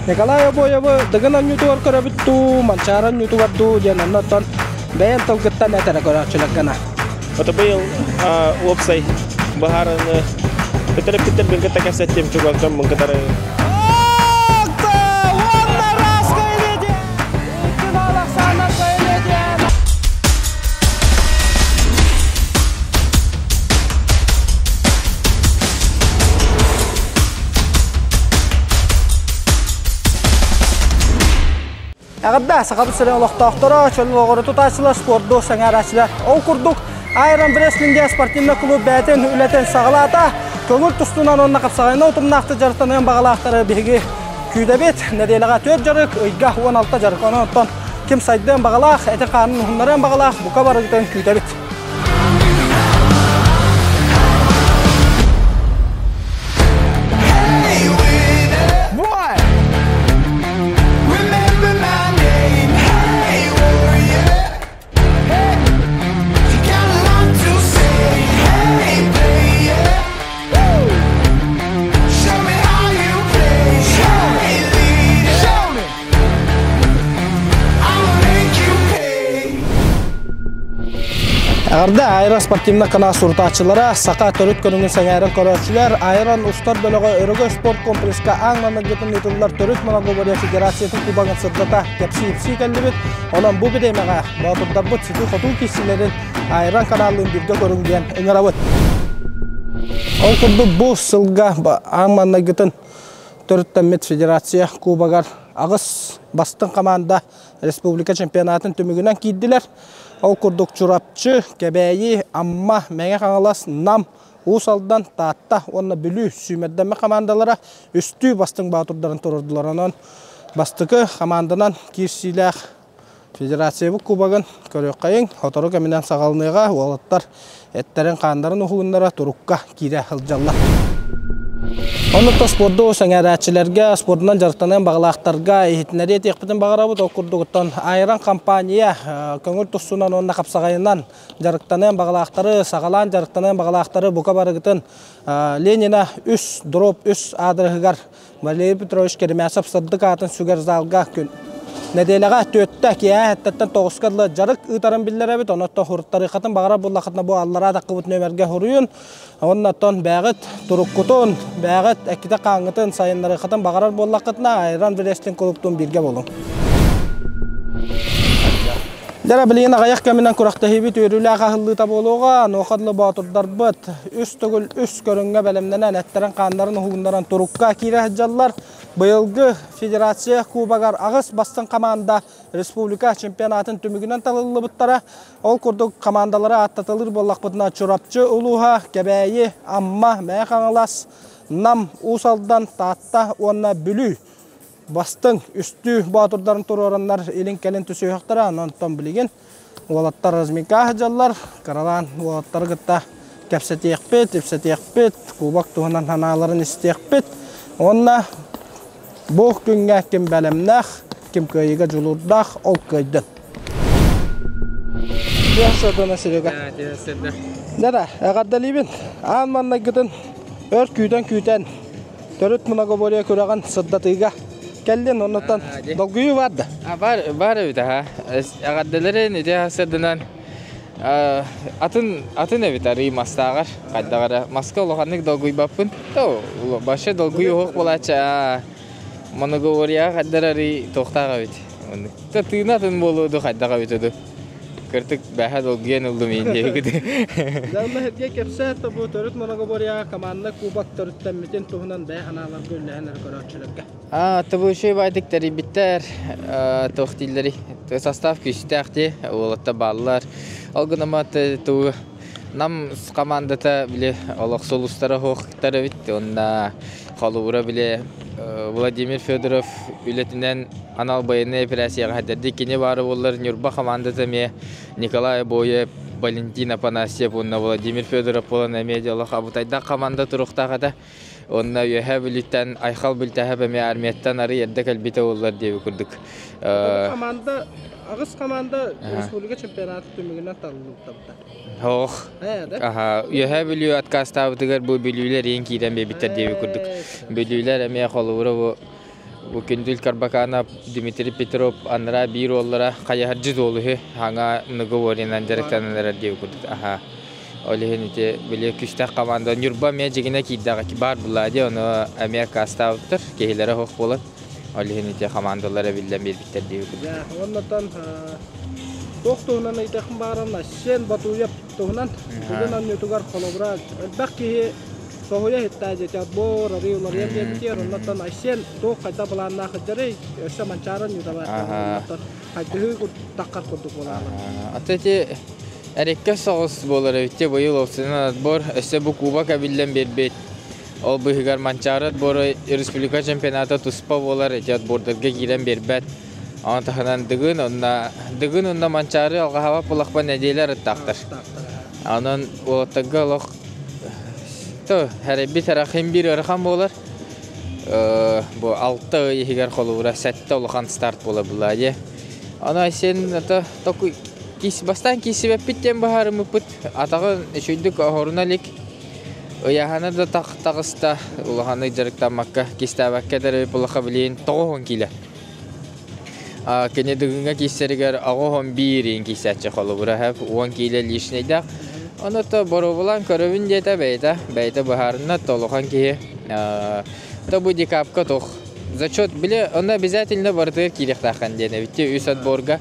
Николай Обоевы Дыгын оонньуутугар көрөбүт дуу, Манчаары оонньуутугар дуу диэн оннуттан бэйэн тылгыттан этэрэ көрөөччүлэргэнэ. Ото быйыл уопсай быһаарыны төрөппүттэр бин кытта кэпсэттим чугас дьоммун кытары. Эҕэрдэ Сахабыт сирин олохтоохторо, чөл олоҕу тутааччылар, спорду сэҥээрэччилэр. Ол курдук, Айрон Бреслинг диэн спортивнай клуб бэйэтин үлэтин саҕалаата. Көҥүл тустуунан уонна хапсаҕайынан утумнаахтык дьарыктаныан баҕалаахтары биһиги күүтэбит. Нэдиэлэҕэ 4 дьарык, ыйга 16 дьарык. Онон оттон ким сайдыан баҕалаах, эти-хаанын уһуннарыан баҕалаах, бука барыгытын күүтэбит. Эҕэрдэ Айрон спортивнай канал сурутааччылара, саха төрүт көрүҥүн сэҥээрэн көрөөччүлэр, Айрон устар бөлөҕө Өрөгөй спорт комплекска аан маҥнайгытын ыытыллар төрүт многоборье федерациятын кубогын сырдата кэпсии-ипсии кэллибит. Онон бу бириэмэҕэ боотурдарбыт сытыы-хотуу киирсиилэрин Айрон каналлыын бииргэ көрүҥ диэн ыҥырабыт. Ол курдук бу сылга аан маҥнайгытын төрүттэммит федерация кубогар аҕыс бастыҥ хамаанда республика чемпионатын түмүгүнэн киирдилэр. Ол курдук Чурапчы, Кэбээйи, Амма, Мэҥэ Хаҥалас, Нам, Уус Алдан, Таатта уонна Бүлүү сүүмэрдэммит хамаандалара үстүү бастыҥ боотурдарын туруордулар. Онон бастакы хамаанданан киирсиилээх федерациябыт кубогын көрүөххэйиҥ. Сотору кэминэн саҕаланыаҕа, уолаттар эттэрин-хааннарын уһугуннара турукка киирэ сылдьаллар. Оннук спорду сэҥээрээччилэргэ, спордунан дьарыктаныан баҕалаахтарга иһитиннэриэ этиэхпитин баҕарабыт. Ол курдугуттан Айран компания көҥүл тустуунан уонна хапсаҕайынан дьарыктаныан баҕалаахтары, саҕалаан дьарыктаныан баҕалаахтары бука барыгытын Ленина 3 дроп 3 аадырыһыгар Валерий Петрович Керемясов сырдык аатын сүгэр залга күн нэдиэлэҕэ түөртэ киэһэ сэттэтэн тоҕуска дылы дьарык ыытарын биллэрэбит. Онон хуруттарыаххытын баҕарар буоллаххытына бу аллараа таххыбыт нүөмэргэ суруйун. Оннотон бэйэҕит туруккутун, бэйэҕит эккитэ хааҥҥытын сайыннарыаххытын баҕарар буоллаххытына Айран Врестин кулууптуун бииргэ буолуҥ. Дьэ, билигин аҕыйах кэминэн күрэхтэһиибит үөрүүлээх аһыллыыта буолуоҕа. Онуоха дылы боотурдарбыт үс төгүл үс көрүҥҥэ бэлэмнэнэн, эттэрин-хааннарын уһугуннаран турукка киирэ сылдьаллар. Быйылгы Федерация Кубогар аҕыс бастыҥ хамаанда республика чемпионатын түмүгүнэн талыллыбыттара. Ол курдук хамаандалары ааттаталыыр буоллахпытына Чурапчы улууһа, Кэбээйи, Амма, Мэҥэ Хаҥалас, Нам, Уус Алдан, Таатта уонна Бүлүү бастыҥ үстүү боотурдарын туруораннар илин-кэлин түсүһүөхтэрэ. Онтон билигин уолаттар разминка сылдьаллар. Кыралаан уолаттары кытта кэпсэтиэхпит, ипсэтиэхпит, кубок туһунан санааларын истиэхпит. Уонна бу күҥҥэ ким бэлэмнээх, ким кыайыыга дьулуурдаах, ол кыайдын. Диэн Серега. Да, эҕэрдэлиибин. Аан маннайгытын өр күүтэн-күүтэн төрүт многоборье күрэҕин сырдатыыга кэллин, оннуттан долгуйуу бар да? Бар, бар эбит аха. Эҕэрдэлэрин ити сырдынан атын атын эбит арыы мастааҕар хайдах эрэ маска улаханнык долгуйбаппын то вообще долгуйуу уһук буолааччы многоборьеҕа хайдар арыы туохтаах эбит тыына атын буолуо ду хайдах эбит ду Кыртык бэһэ долгуйан ыллым иин диэбикит. Дьалла Сергей кэпсээтэ бу төрүт многоборьеҕа команда кубок төрүттэммитин туһунан бэйэ санааларга үллэһэн эрэ көрөөччүлэргэ. Аа, тобуйшуй баайдык тэрийбиттэр, туох дииллэрий, состав күүстээх дии, уолатта бааллар. Ол гынан туу Нам командата били олох сулустара суохтар эбит уонна холобура били Владимир Федоров үлэтинэн анал байыаннай операцияҕа хатэрди кини баара буоллар Ньурба командата эмиэ Николай Обоев, Валентин Афанасьев уонна Владимир Федоров буолан эмиэ дьолох абытайдаах команда туруктаах этэ. Уонна Үөһээ Бүлүүттэн Айхал Бүлтэһэп эмиэ армияттан арый эрдэ кэлбитэ буоллар диэби курдук. Команда аҕыс команда республика чемпионатын түмүгүнэн талыллыбыта. Ох. Аха, Үөһээ Бүлүү отказтаабытыгар бу бүлүүлэр иин киирэн биэрбиттэр диэби курдук. Бүлүүлэр эмиэ холобура бу. Бу Күндүл Карбаканов, Дмитрий Петров анараа биир уоллара хайаһардьыт уол үһү хаҥа многовориенан дьарыктанан эрэр диэбит курдук. Аха. Ол иһин ити били күстээх команда Ньурба эмиэ дьигинэ киирдэҕэ баар булаа дии, ону эмиэ аккаастаабыттар, киһилэрэ суох буолан. Ол иһин ити командалар эбиллэн биэрбиттэр диэбит курдук. Оннотон туох туһунан ыйытыахпын баҕаран Айсен Батуев туһунан бүгүн онньутугар холобура элбэх киһи соһуйа иһиттээ диэтэ отбор арыы уларыйан диэбитигэр оннуттан Айсен туох хайдах былааннаах сылдьарый өссө Манчаары онньута баар оннуттан хайдыһыы таххар курдук буолаалар. Ата ити эриккэ соҕус буолар эбит быйыл опционал отбор өссө бу кубок эбиллэн биэрбит. Ол быыһыгар Манчаары отбора республика чемпионата туспа буолар ити отбордарга киирэн биэрбэт. Ону таһынан Дыгын онно Дыгын онно Манчаары алҕаһаба пулахпа нэдиэлэ арыттаахтар. Онон уолаттарга олох то эрэйбит эрахин биир ыарахан буолар. Бу 6 ый иһигэр холобура 7 улахан старт буола булаа дии. Аны сен это току кис бастаан киисибэппит диэн быһаарыммыппыт. Атаҕын үчүйдүк оһоруна илик. Ыйаһана да таҕыста улаханнык дьарыктаммакка, кистээбэккэ да улаха билиин 90 киилэ. Кини Дыгыҥҥа киирсэригэр 81 иин киирсээччи холобура һэп 10 киилэ лишнэйдээх. Ону то боруобалаан көрөбүн диэтэ бэйэтэ, бэйэтэ быһаарынна толухан киһи. То бу декабка туох зачет били онно обязательно барытыгар киириэхтээххин диэн эбитти үс отборга.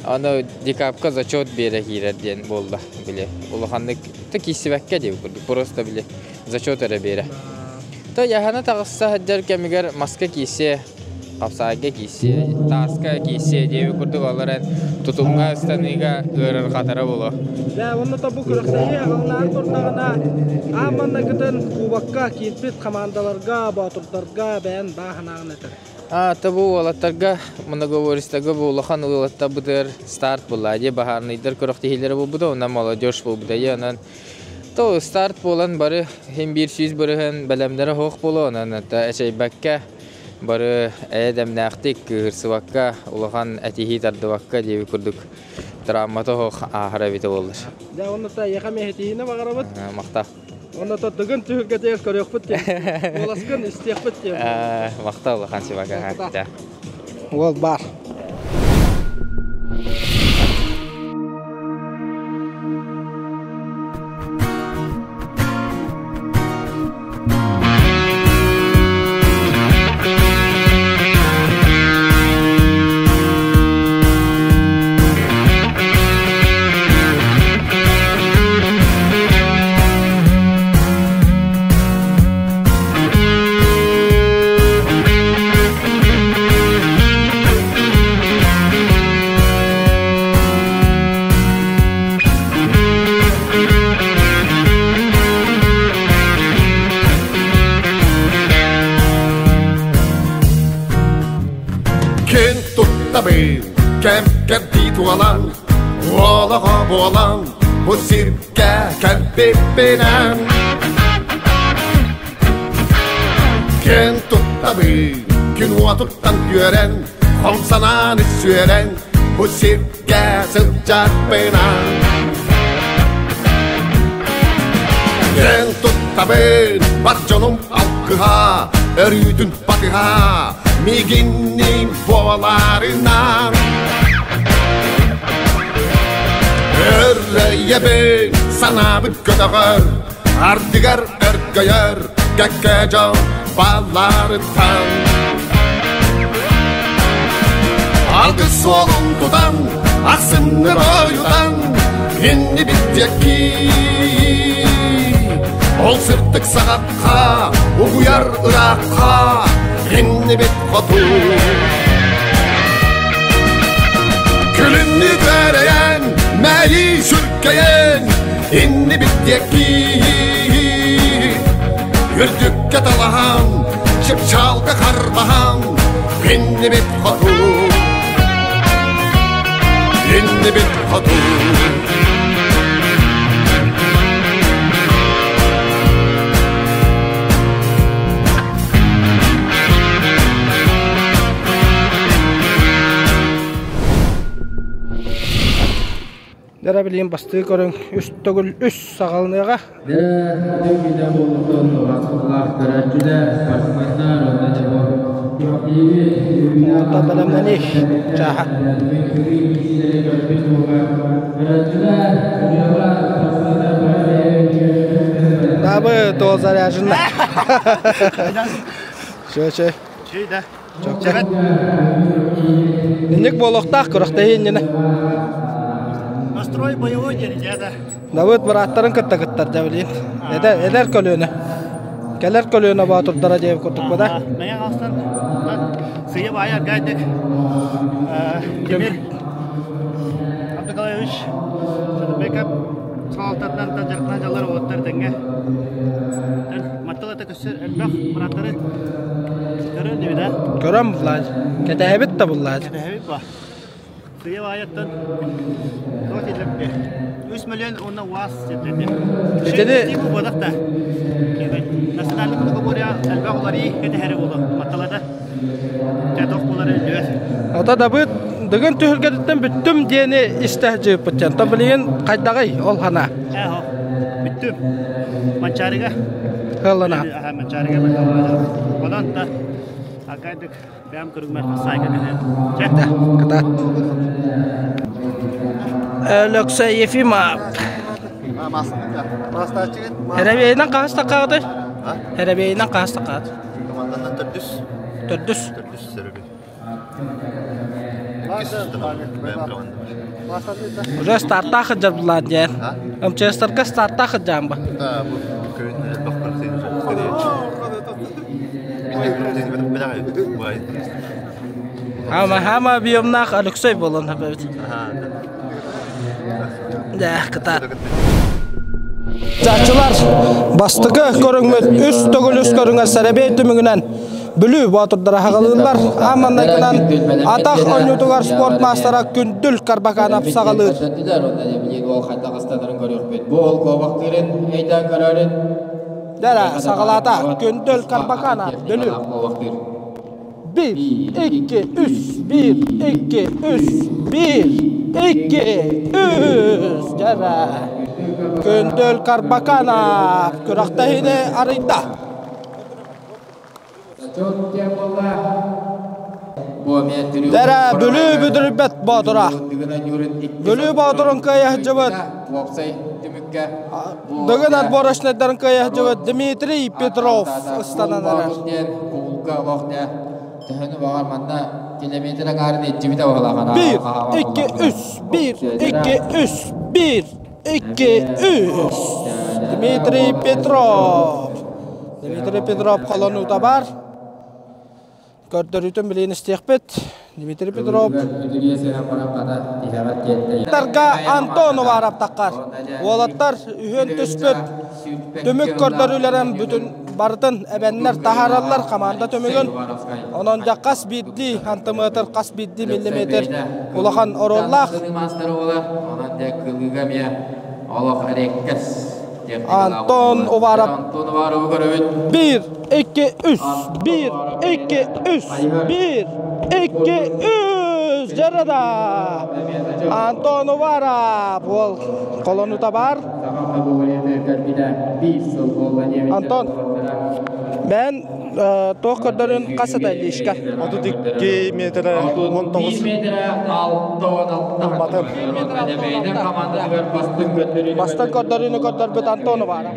Аны декабка зачет биэрэ киирэр диэн буолла били улаханнык то киирсибэккэ диэбит курдук просто били зачет эрэ биэрэ. То яһана таҕысса сылдьар кэмигэр маска киирсиэ хапсаайга киирсиэ, тааска киирсиэ диэбит курдук олорон тутумҥа ыстаныыга ыарырҕатара буолуо. Дьэ, уонна то бу күрэхтэһии аҕаллаан турдаҕына, аан маннайгытын кубокка киирбит хамаандаларга, боотурдарга бэйэн баа санааҕын этэр. А, то бу уолаттарга, многоборецтарга бу улахан уолаттарбытыгар старт буолла дии, баһаарынайдар күрэхтэһиилэрэ буолбута, онон молодежь буолбута дии, онон то старт буолан бары иһин 100% бэлэмнэрэ суох буолуо, онон эчэйбэккэ бары эйэ-дэмнээхтик кыыһырсыбакка, улахан этиһии тардыбакка диэбит курдук травмата суох ааһар эбитэ буоллар. Дьэ, онно эйиэхэ мэһитиини баҕарабыт. Махтал. Онно Дыгын түһүлгэтигэр көрүөхпүт диэн. Куоласкын истиэхпит диэн. Махтал улахан сибака. Уол баар. Күн туттабын, кэм кэрдии туолан, уолаҕа буолан, бу сиргэ кэлбиппинэн. Күн туттабын, күн уотуттан үөрэн, хом санааны сүөрэн, бу сиргэ сылдьарбынан. Күн туттабын, бар дьонум алгыһа, өрүүтүн батыһа, миигинниин буоларынан. Өррөйөбүн, санаабыт көтөҕөр, ардыгар өргөйөр, кэккэ дьон балларыттан. Алгыс суолун тутан, ахсынныр ойутан, иннибит диэки. Ол сырдык саҕахха, угуйар ыраахха, иннибит хоту. Күлүннү көрэйэн, мэйии сүркэйэн, иннибит диэки. Үрдүккэ талаһан, чыпчаалга харбаһан, иннибит хоту. Иннибит хоту. Дара билигин бастыы көрүҥ үс төгүл үс саҕаланыаҕа. Дэ, Онтон бэлэмнэнии чааһа. Дабы то заряжена. Чө чө. Чүй да. Чөкчө. Инник буолуохтаах күрэхтэһии иннинэ. Настрой боевой диэн да. Давыд бырааттарын кытта кыттар дьэ билин. Эдэр, эдэр көлүөнэ. Кэлэр көлүөнэ боотурдара диэбит курдук да. Мэҥэ Хаҥаластан сыыйа баайа аргайдык Тимир Абдыкалаевич Садыбеков салалтатынан дьарыктана дьаллар уолаттар тэҥҥэ Маттал это көссөр элбэх бырааттары көрөн дибит Көрөн буллаат. Кэтэһэбит да буллаат. Кэтэһэбит ба. Сыйа баайаттан туох дииллэр 3 миллион уонна УАЗ сирдэрде. Итини бу буолах да. Национальный многоборье элбэх уларыы кэтэһэри буолуо. Матталата. Тэтох булары өйдүбэт. Ата дабыт дыгын түһүлгэтиттэн бүттүм диэни истэ дьыыппыт. То билигин хайдаҕый ол хана? Ээ, бүттүм. Манчаарыга. Кыаллана. Манчаарыга. Онон да акайдык Бэйэм көрүҥмэр саайга кэлэн. Чэ. Да, кытаат. Өлөксөй Ефимов. Эрэбиэйинэн хаһыс таххаҕытай? Эрэбиэйинэн хаһыс таххаҕыт? Команданан төрдүс. Төрдүс. Төрдүс сөрөбү. Уже стартаах сылдьар булаан диэн. МЧСтарга стартаах сылдьаан ба. Да, бу күн элбэх Ама хама объемнаах Алексей буолан эбит. Да, кытаат. Чачылар бастакы көрүҥмүт үс төгүл үс көрүҥэр сэрэбиэй түмүгүнэн Бүлүү боотурдара хаҕалыыллар. Ааманнайгынан атах оонньуутугар спорт маастара Күндүл Карбаканов саҕалыыр. Дара саҕалаата Күндүл Карбаканов Бүлүү. 1, 2, 3, 1, 2, 3, 1, 2, 3. Дара. Күндүл Карбаканов күрэхтэһиини арыйда. Дэрэ Бүлүү бүдүрүйбэт боотура. Бүлүү боотурун кыайа сылдьыбыт. Дыгын отборочнайдарын кыайа сылдьыбыт Дмитрий Петров ыстанан эрэр. 1, 2, 3, 1, 2, 3, 1, 2, 3. Дмитрий Петров. Дмитрий Петров холонуута бар. Көрдөрүүтүн билиэн истиэхпит. Дмитрий Петров. Тарга Антонова араптаккар. Уолаттар үһүөн түспүт түмүк көрдөрүүлэрин бүтүн барытын эбэннэр таһаараллар команда түмүгүн. Онон дьэ хас биирдии сантиметр, хас биирдии миллиметр улахан оруоллаах. Антон Уваров 1, 2, 3, 1, 2, 3, 1, 2, 3 Жарада! Антон Уваров ол колонута бар. Антон, мен туох көрдөрүн хас этэй лишка? 32 метр 19 Батым. Бастан көрдөрүүнү көрдөрбүт Антон Уваров.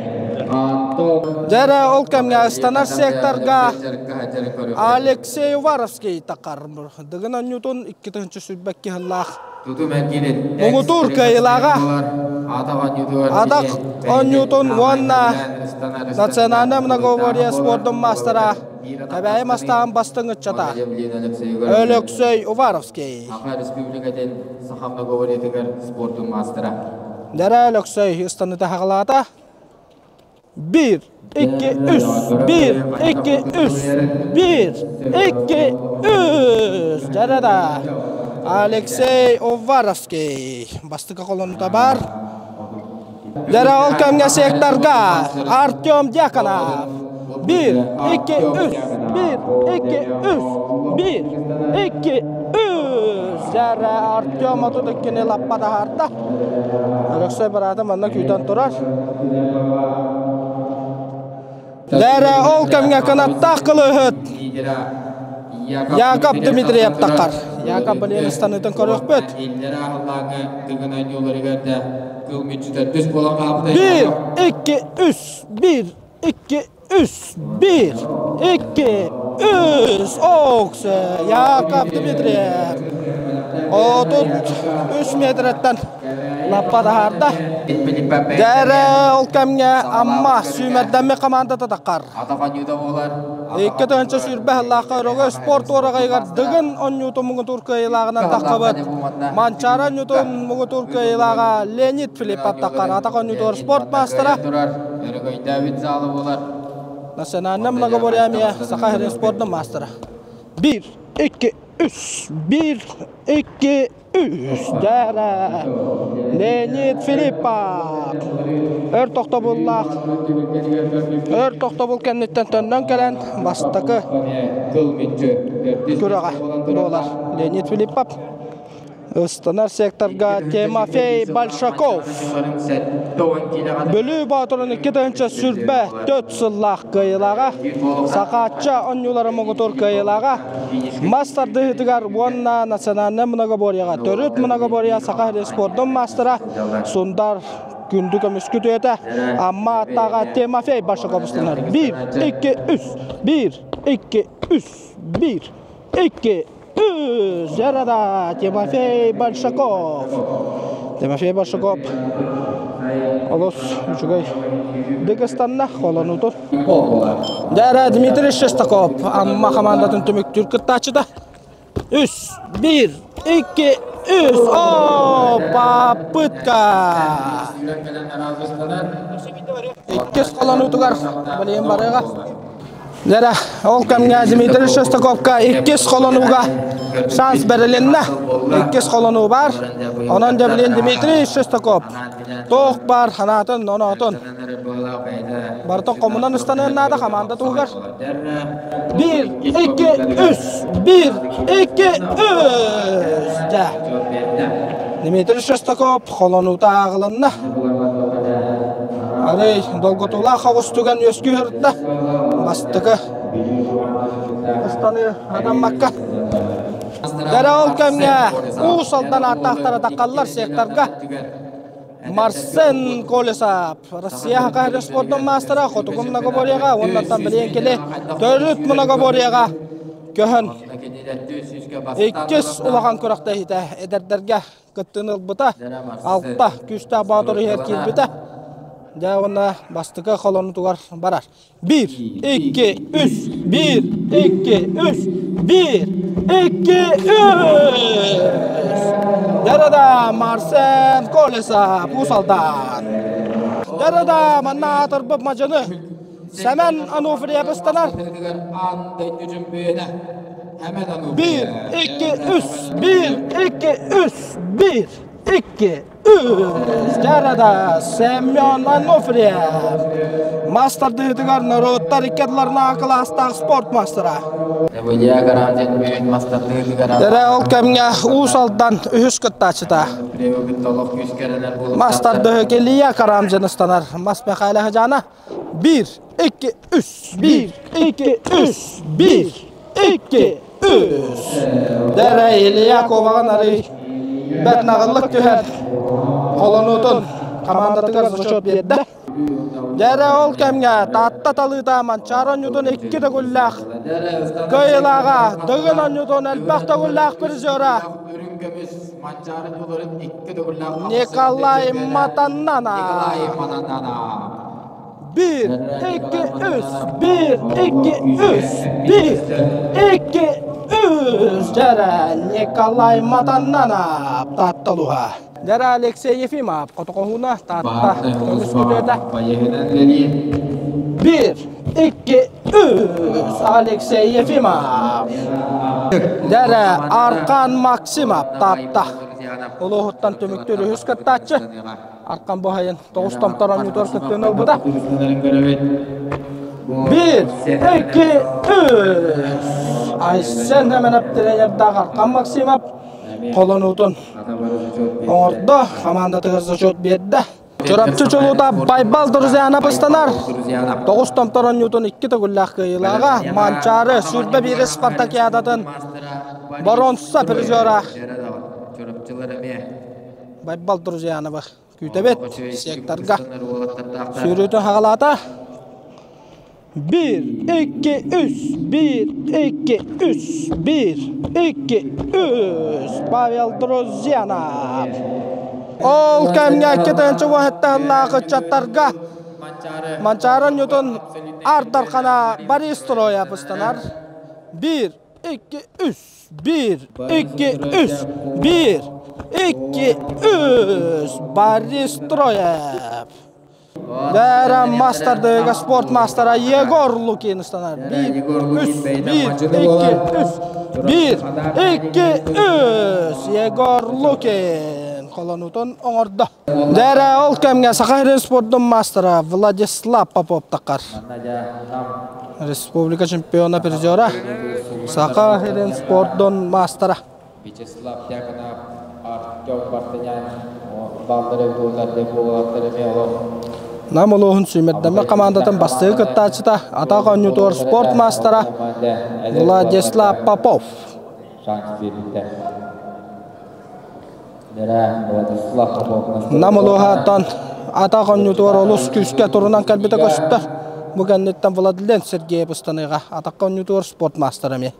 Дьэрэ ол кэмҥэ ыстанар секторга Алексей Уваровский тақар. Дыгын Ньютон 2022 сыллаах Муҥутуур кыайыылааҕа Атах оонньуутун уонна национальнай многоборье спордун маастара Кэбээйи мастаан бастыҥ ыччата Өлөксөй Уваровский. Саха Республикатын саха многоборьетыгар спордун маастара. Дэрэ Өлөксөй ыстаныта хаҕалаата. 1, 2, 3, 1, 2, 3, 1, 2, 3. Дьэ-да. Алексей Уваровский. Бастакы колонута бар. Дьэрэ ол кэмҥэ секторга Артем Дьяконов. 1, 2, 3, 1, 2, 3, 1, 2, 3. Дьэрэ Артем 32-ни лаппа таһаарда. Алексей быраата манна күүтэн турар. Дэрэ ол кэмҥэ кынаттаах кылыһыт. Яков Дмитриев таххар. Яков Балиев ыстаныытын көрүөхпүт. Биир, икки, үс, биир, икки, үс, биир, икки, үс. Окс, Яков Дмитриев. 33 метреттен лаппа таһаарда. Дәрі ол кэмҥэ Амма сүүмэрдэммит командата таххар. 2020 сыллаахха Өрөгөй спорт уораҕайыгар Дыгын онньуутун муҥутуур кыайыылааҕынан таххабыт. Манчаары онньуутун муҥутуур кыайыылааҕа Леонид Филиппов таххар. Атах онньуутугар спорт маастара. Национальное многоборье Саха сирин спордун маастара. Биир, икки, үс, биир, икки, Үстэрэ Леонид Филиппов өр тохтобуллаах өр тохтобул кэнниттэн төннөн кэлэн бастакы күрэҕэ буолар Леонид Филиппов ыстанар секторга Тимофей Большаков Бүлүү Боотурун 2024 сыллаах кыайыылааҕа Сахаачча оонньуулара муҥутуур кыайыылааҕа Мас тардыһыытыгар уонна национальнай многоборьеҕа төрүт многоборье Саха сирин спордун маастара Сундар күндү көмүскү түөтэ Амма аттааҕа Тимофей Башаков ыстанар. Биир, икки, үс, биир, икки, үс, биир, икки, үс. Жарада Тимофей Большаков. Тимофей Большаков олус үчүгэй дыгыстанна холонуутун. Дьэ, Дмитрий Шестаков Амма хамаандатын түмүктүүр кыттааччыта. Үс, биир, икки, үс. О, попытка! Иккис холонуутугар билигин барыаҕа. Дьэ, ол кэмҥэ Дмитрий Шестаковка иккис холонууга шанс бэрилиннэ. Иккис холонуу баар. Онон дьэ билигин Дмитрий Шестаков туох баар санаатын, оноотун Барыта хомунан ыстаныан наада хамаанда туһугар. Биир, икки, үс! Биир, икки, үс! Дьэ. Дмитрий Шестаков холонуута ааҕылынна. Арай долгутуулаах оҕус түгэн үөскүү сырытта. Бастакы ыстаныы хатаммакка. Дэрэ ол кэмҥэ Уус Алдан ааттаахтара таххаллар секторга. Марсен Колесов Россия хакаһы спордун маастара хотугу многоборьеҕа уонна билигин кини төрүт многоборьеҕа көһөн иккис улахан күрэхтэһиитэ эдэрдэргэ кыттыыны ылбыта алта күүстээх боотур иһэр киирбитэ дьэ уонна бастакы холонутугар барар Биир, икки, үс, биир, икки, үс, биир, икки, үс. Дэрада Марсен Колесов Уус-Алдан. Дэрада манна аатырбыт мадьыны Сэмэн Ануфриев ыстанар. Биир, икки, үс, биир, икки, үс, биир, икки, Дьарада Семен Ануфриев мастардыытыгар норуоттар икки ардыларынааҕы кылаастаах спорт мастера. Дэрэ ол кэмҥэ Уус Алдан үһүс кыттааччыта. Мастардыһы Илья Карамзин ыстанар. Мас Михайло Хажана 1, 2, 3, 1, 2, 3, 1, 2, 3. Дэрэ Илья Коваҕын арый бэрт наҕыллык түһэр холонуутун командатыгар зачет биэрдэ. Дэрэ ол кэмҥэ Таатта талыыта Манчаары оонньуутун икки төгүллээх кыайыылааҕа Дыгын оонньуутун элбэх төгүллээх призера Николай Матаннана. Биир, икки, үс, биир, икки, үс, биир, икки, үс. Дьэрэ Николай Матаннана Таатталуһа. Дьэрэ Алексей Ефимов Хотокоһууна Таатта көмүс күтүөтэ. Биир, икки, үс. Алексей Ефимов. Дьэрэ Аркан Максимов Таатта. Улууһуттан түмүктүүр үһүс кыттааччы. Аркан бу сайын тоҕус томтор оонньуутугар кыттыыны ылбыта. Биир, икки, үс. Айсен Хэмэнэп тренердаах Аркан Максимов холонуутун оҥордо, хамаандатыгар зачет биэрдэ. Чурапчы чулуута Байбал Друзьяна быстанар. Тоҕус томтор оонньуутун икки төгүллээх кыайыылааҕа Манчаары 21 спартакиадатын боруонса призера Байбал Друзьянова күүтэбит секторга сүүрүүтүн хаҕалаата. 1, 2, 3, 1, 2, 3, 1, 2, 3. Павел Друзьянов. Ол кэмҥэ икки уоһаттаһыллаах ыччаттарга Манчаары Ньютон Ардархана Борис Троев ыстанар. 1, 2, 3, 1, 2, 3, 1, 2, 3. Борис Троев. Бээрэ мастардыга спорт мастера Егор Лукин ыстанар. 1, 3, 1, 2, 3, 1, 2, 3. Егор Лукин холонуутун оҥордо. Дээрэ ол кэмҥэ Саха сирин спордун мастера Владислав Попов таххар. Республика чемпиона призера Саха сирин спордун мастера. Вячеслав Дьяконов, Артем Бартынян баллары буолар буолаллар эмиэ олох. Нам улууһун сүүмэрдэммит хамаандатын бастакы кыттааччыта, атах оонньуутугар спорт маастара Владислав Попов. Шанс биэрбитэ. Владислав Попов. Нам улууһаттан атах оонньуутугар олус күүскэ турунан кэлбитэ көстөр. Бу кэнниттэн Владлен Сергеев ыстаныыга атахха оонньуутугар спорт маастара эмиэ.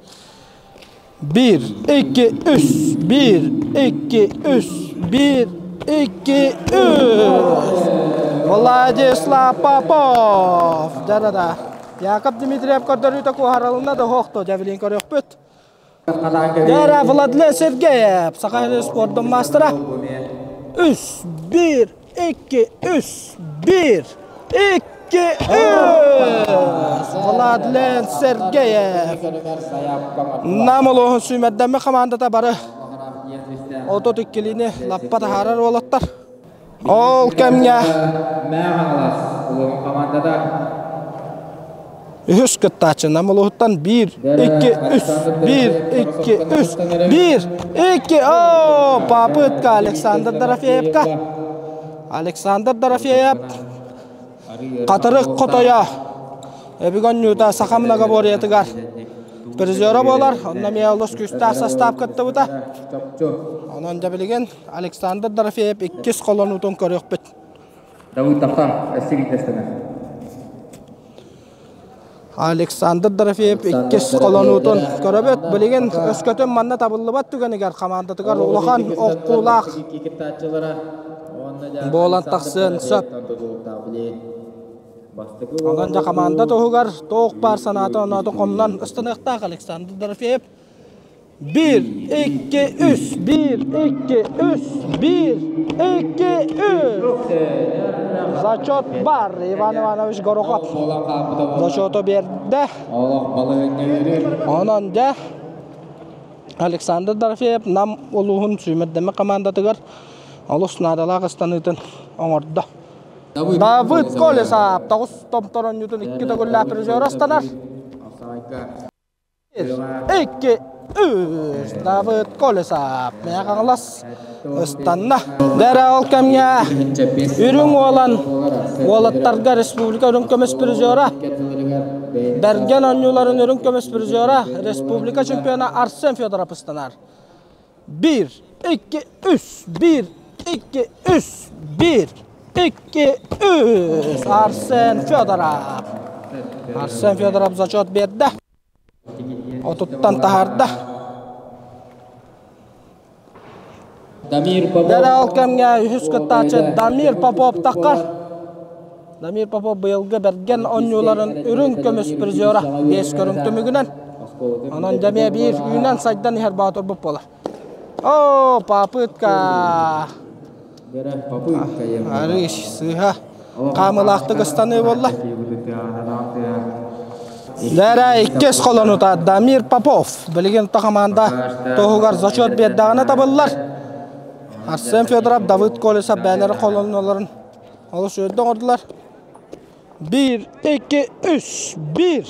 1, 2, 3, 1, 2, 3, 1, 2, 3. Владислав Попов. Да-да-да. Яков Дмитриев көрдөрүүтэ куоһаралына да хоохто дьэбилин көрүөхпүт. Дара Владлен Сергеев, Саха спордун мастера. 3, 1, 2, 3, 1, 2, 3. Владлен Сергеев. Нам улууһун сүүмэрдэммит хамаандата бары 32-лиини лаппа таһаарар уолаттар. Ол кэмҥэ үһүс кыттааччы Нам улууһуттан 1, 2, 3, 1, 2, 3, 1, 2, о, попытка Александр Дорофеевка. Александр Дорофеев Хатырык хотойо Эбиг онньуута саха многоборьетыгар призера буолар. Онно эмиэ олус күүстээх састаап кыттыбыта. Онон дьэ билигин Александр Дорофеев иккис холонуутун көрүөхпүт. Александр Дорофеев иккис холонуутун көрөбүт. Билигин өскөтүн манна табыллыбат түгэнигэр хамаандатыгар улахан оккуулаах буолан тахсыан сөп. Онон дьэ хамаанда туһугар туох баар санаата оноотун хомунан ыстаныахтаах Александр Дорофеев. 1, 2, 3, 1, 2, 3, 1, 2, 3. Зачет бар. Иван Иванович Горохов зачету биэрдэ. Онон дьэ Александр Дорофеев Нам улууһун сүүмэрдэммит хамаандатыгар олус наадалаах ыстаныытын оҥордо. Давыд Колесов тоҕус томтор оонньуутун икки төгүллээх призер ыстанар. 2, 3. Давыд Колесов Мэҥэ Хаҥалас ыстанна. Дэрэ ол кэмҥэ Үрүҥ Уолан уолаттарга республика үрүҥ көмүс призера Бэргэн оонньууларын үрүҥ көмүс призера республика чемпиона Арсен Федоров ыстанар. 1, 2, 3, 1, 2, 3, 1, 2, 3. Арсен Федоров. Арсен Федоров зачет биэрдэ. Отуттан таһаарда. Дамир Попов. Дэрэ ол кэмҥэ үһүс кыттааччы Дамир Попов таххар. Дамир Попов быйылгы бэргэн оонньууларын үрүҥ көмүс призера биэс көрүҥ түмүгүнэн. Онон дьэ биир үүнэн сайдан иһэр боотурбут буолар. О, попытка! Арыш сыыһа хаамылаахтык ыстаныы буолла. Дэрэ иккис холонута Дамир Попов. Билигин хамаанда туһугар зачет биэрдэҕинэ табыллар. Арсен Федоров, Давыд Колесов бэйэлэрин холонууларын олус үөрдэ оҥордулар. 1, 2, 3, 1, 2,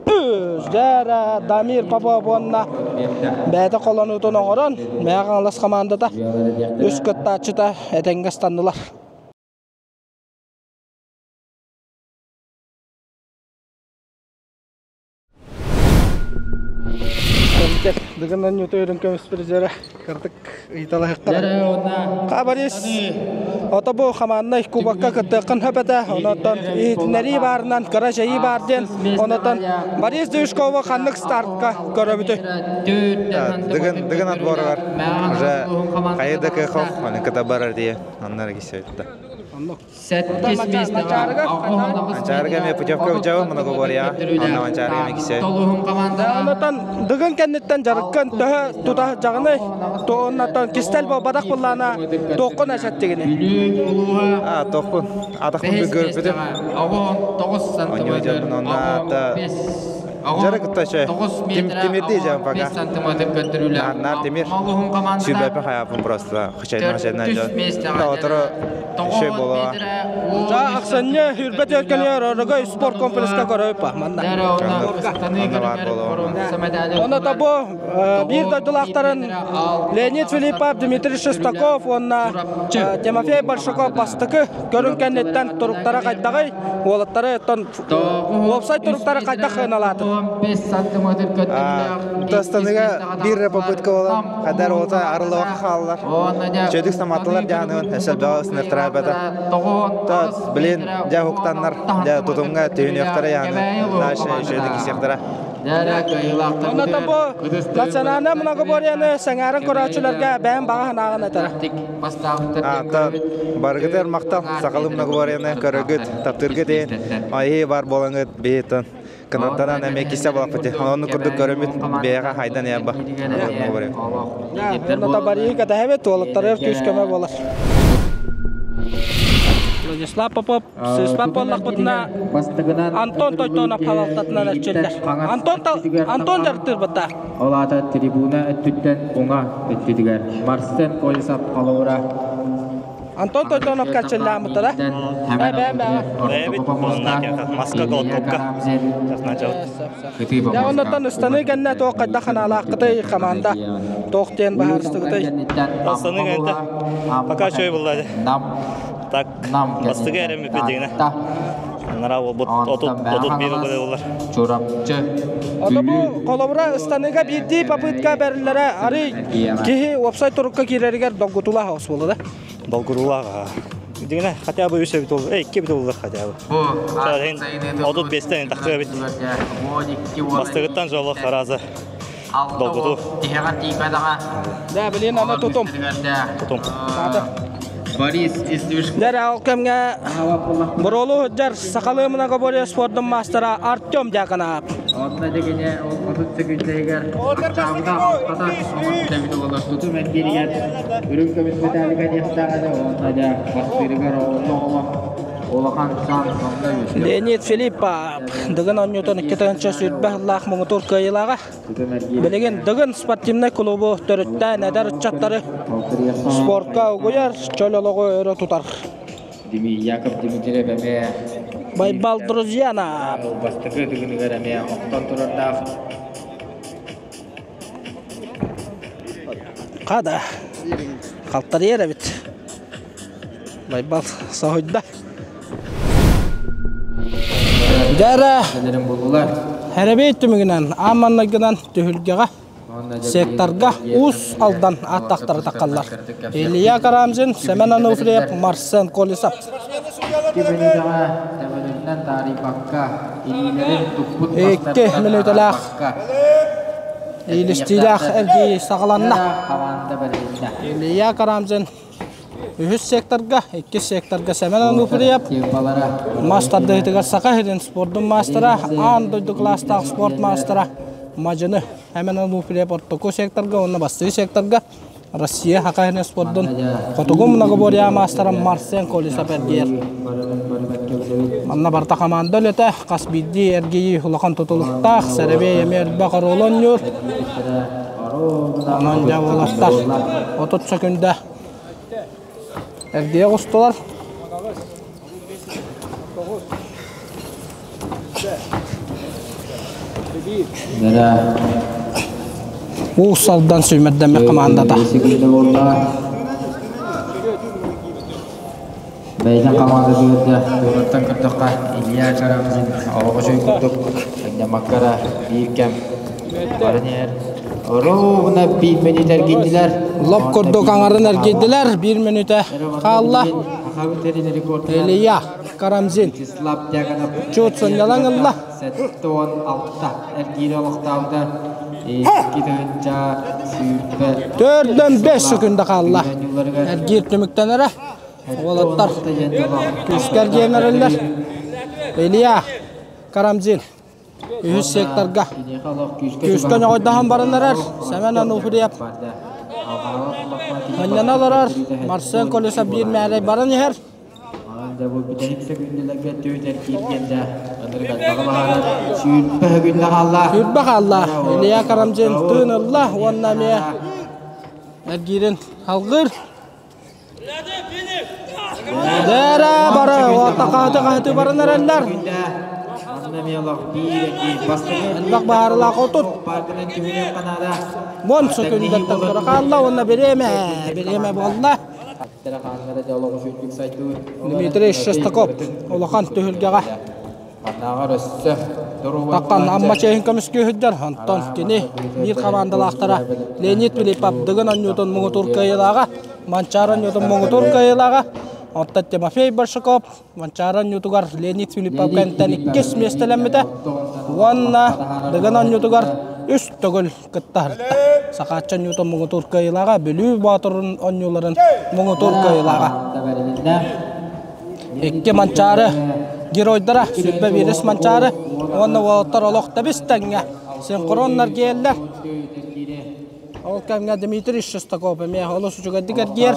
3. Дэрэ Дамир Попов уонна бэйэтэ холонуутун оҥорон, Мэҥэ Хаҥалас хамаандата үс кыттааччыта этэҥҥэ ыстаннылар. Дыгын оонньуута үрүҥ көмүс призера кырдык ыйыталаһыахтара. Ха, Борис, ото бу хамааннай кубокка кыттыаххын сөп этэ. Онотон иһитиннэрии баарынан кыра дьайыы баар диэн. Онотон Борис Дюшкову ханнык стартка көрөбүтүй? Дыгын дыгын отборыгар уже хайы да кыхох, оны кыта барар дии, оннар кисебитте. Сэттис миэстэҕэ Манчаарыга эмиэ путевка быдьабы многоборья, онно Манчаарыга эмиэ кисэ. Онотон Дыгын кэнниттэн дьарыккын төһө тута дьаҕыный? Оннотон кистэл буолбатах буллаана туоххун эсэттигини? А, тохпун. Атахпын көрбүтүм. Онньо дьарбын онно ата Дьарык кытта тимирдии дьам пока. Нар нар тимир. Сүүрбэппин хайааппын просто. Хачайна хачайна дьон. Таҕытара шөй болоа. За ахсынньы хүрбэт өркөнүөр Орогой спорт комплекска көрөйпа манна. Онно бар болоа. Онно тобу биир дойдулаахтарын Леонид Филиппов, Дмитрий Шестаков уонна Тимофей Большаков бастакы көрүҥ кэнниттэн туруктара хайдаҕый? Уолаттары оттон уопсай туруктара хайдах сыаналаатын? Тастаныга биир попытка буолан, хадар ота арылыга хааллар. Чөдүк саматтылар дьаанын эсэл бөҕө ысыныртара Та блин, дьэ хуктаннар, дьэ тутумга түһүнүөхтэрэ яаны, дальше чөдүк кисиэхтэрэ. Онно бу национальнай многоборьены сэҥээрэн көрөөччүлэргэ бэйэм баҕа санааҕын этэрэ. Ата барыгытыгар махтал сахалыы многоборьены көрөргүт, таптыыргыт иһин, айыы бар буолаҥыт биһиттэн кынаттанан эмиэ кисэ буолаппыт. Онну курдук көрөмүт бэйэҕэ хайдан яба. Онно барыы кэтэһэбит, уолаттарыгар күүс-көмө буолар. Владислав Попов сыыспат буоллахпытына Антон Тойтонов халалтатынан эрчиллэр. Антон Антон дьарыктыырбыта. Ол аата трибуна өттүттэн уҥа өттүтүгэр Марсен Колесов холобура Антон Тойтоновка эрчиллээммиттэрэ. Бэйэбит маска голодкопка. Дьэ оннуттан ыстаныы кэннэ туох хайдах ханаалааххытый команда туох диэн баһаарыстыгытай? Ыстаныы кэннэ пока үчүгэй булла. Так, бастыгы эрэ мүппүтигинэ. Анараа буолбут 31 болар. Чурапчы. Ото бу холобура ыстаныыга биирдии попытка бэриллэрэ арый киһи уопсай турукка киирэригэр долгутуулаах оҕус буолла да? Долгутуулаах. Дигинэ хотя бы үс эбит болду. Икки эбит боллар хотя бы. 35-тен тахсыа эбит. Бастыгыттан жолу харазы. Долгутуу. Да, блин, аны тутум. Тутум. Борис Издвижков. Дэр ал кэмҥэ Боролу дьар сахалыы многоборье спордун маастара Артем Дьяконов. Онно дегене ол 30 секүндэһигэр чаабыта алтата оҥорбут буолар тутум эргииригэр үрүҥ көмүс металлика диэхтээх этэ уонна дьэ бастыырыгар оҕоло улахан сан онно үөскүө. Леонид Филиппов Дыгын оонньуутун 2020 сыллаах муҥутуур кыайыылааҕа. Билигин Дыгын спортивнай клубу төрүттээн эдэр ыччаттары спортка угуйар, чөл олоҕу өрө тутар. Яков Дмитриев эмиэ Байбал Друзьянов. Бастакы Дыгыныгар эмиэ охтон турардаах. Хада. Халтарыйар эбит. Байбал соһуйда. Дьэ буллулар. Хэрэбэй түмүгүнэн ааманнайгынан түһүлгэҕэ секторга Уус Алдан аттахтары таққаллар. Илья Карамзин, Семен Ануфриев, Марсен Колесов. 2 мүнүүтэҕэ төбөлөрүнэн таарыйбакка илиилэрин туппут 2 мүнүүтэлээх иилистиилээх эргии саҕаланна. Команда бэрилиннэ. Илья Карамзин үһүс секторга, иккис секторга Семен Ануфриев, мас тардыһыытыгар Саха сирин спордун маастара, аан дойду класстаах спорт маастара Мадьыны Семен Ануфриев ортоку секторга, уонна бастыы секторга Россия Саха сирин спордун хотугу многоборье маастара Марсен Колесов эргийэр. Манна барта команда үлэтэ, хас биирдии эргийии улахан тутулуктаах, сэрэбиэй эмиэ элбэх оруолу оонньуур. Онон дьэ уолаттар 30 секунда эргийэ оҕустулар. Уус Алдан сүүмэрдэммит командата. Бэйдэн команда түгүрдэ туораттан көрдөххө Илья Карамзин олоҕо курдук Маккара биир кэм баран иһэр. Ровно биир мүнүүтэ эргийдилэр. Лоп курдук аҥарын эргийдилэр. Биир мүнүүтэ хаалла. Илья Карамзин. Чуут сынньалаҥ ылла. 76 эргиири олохтообута. 4-5 секунда хаалла. Эргиир түмүктэнэрэ. Уолаттар күүскэ эргийэн эрэллэр. Илья Карамзин үһүс секторга күүскэ ньоҕойдоһон баран эрэр. Семен Ануфриев манньана олорор. Марсен Колесов биир мээрэй баран иһэр. Сүүрбэ хаалла. Илья Карамзин тыын ылла уонна эмиэ эргиирин алгыыр. Дээрэ бары уотта хаһыты хаһыты баран эрэллэр. Элбэх баһаарылаах отут. Уон сөкүндэттэн тура хаалла уонна бириэмэ, бириэмэ буолла. Дмитрий Шестаков улахан түһүлгэҕэ Таххан Амма чиэһин көмүскүү сылдьар. Онтон кини биир хамаандалаахтара Леонид Филиппов Дыгын оонньуутун муҥутуур кыайыылааҕа, Манчаары оонньуутун муҥутуур кыайыылааҕа. Оттон Тимофей Большаков Манчаары оонньуутугар Леонид Филиппов кэнниттэн иккис миэстэлэммитэ уонна Дыгын оонньуутугар үс төгүл кыттаһырта. Сахааччы оонньуутун муҥутуур кыайыылааҕа, Бүлүү Боотурун оонньууларын муҥутуур кыайыылааҕа. Икки Манчаары геройдара 21 Манчаары уонна уолаттар олох тэбис тэҥҥэ синхроннар киэллэр. Ол кэмҥэ Дмитрий Шестаков эмиэ олус үчүгэйдик эргийэр.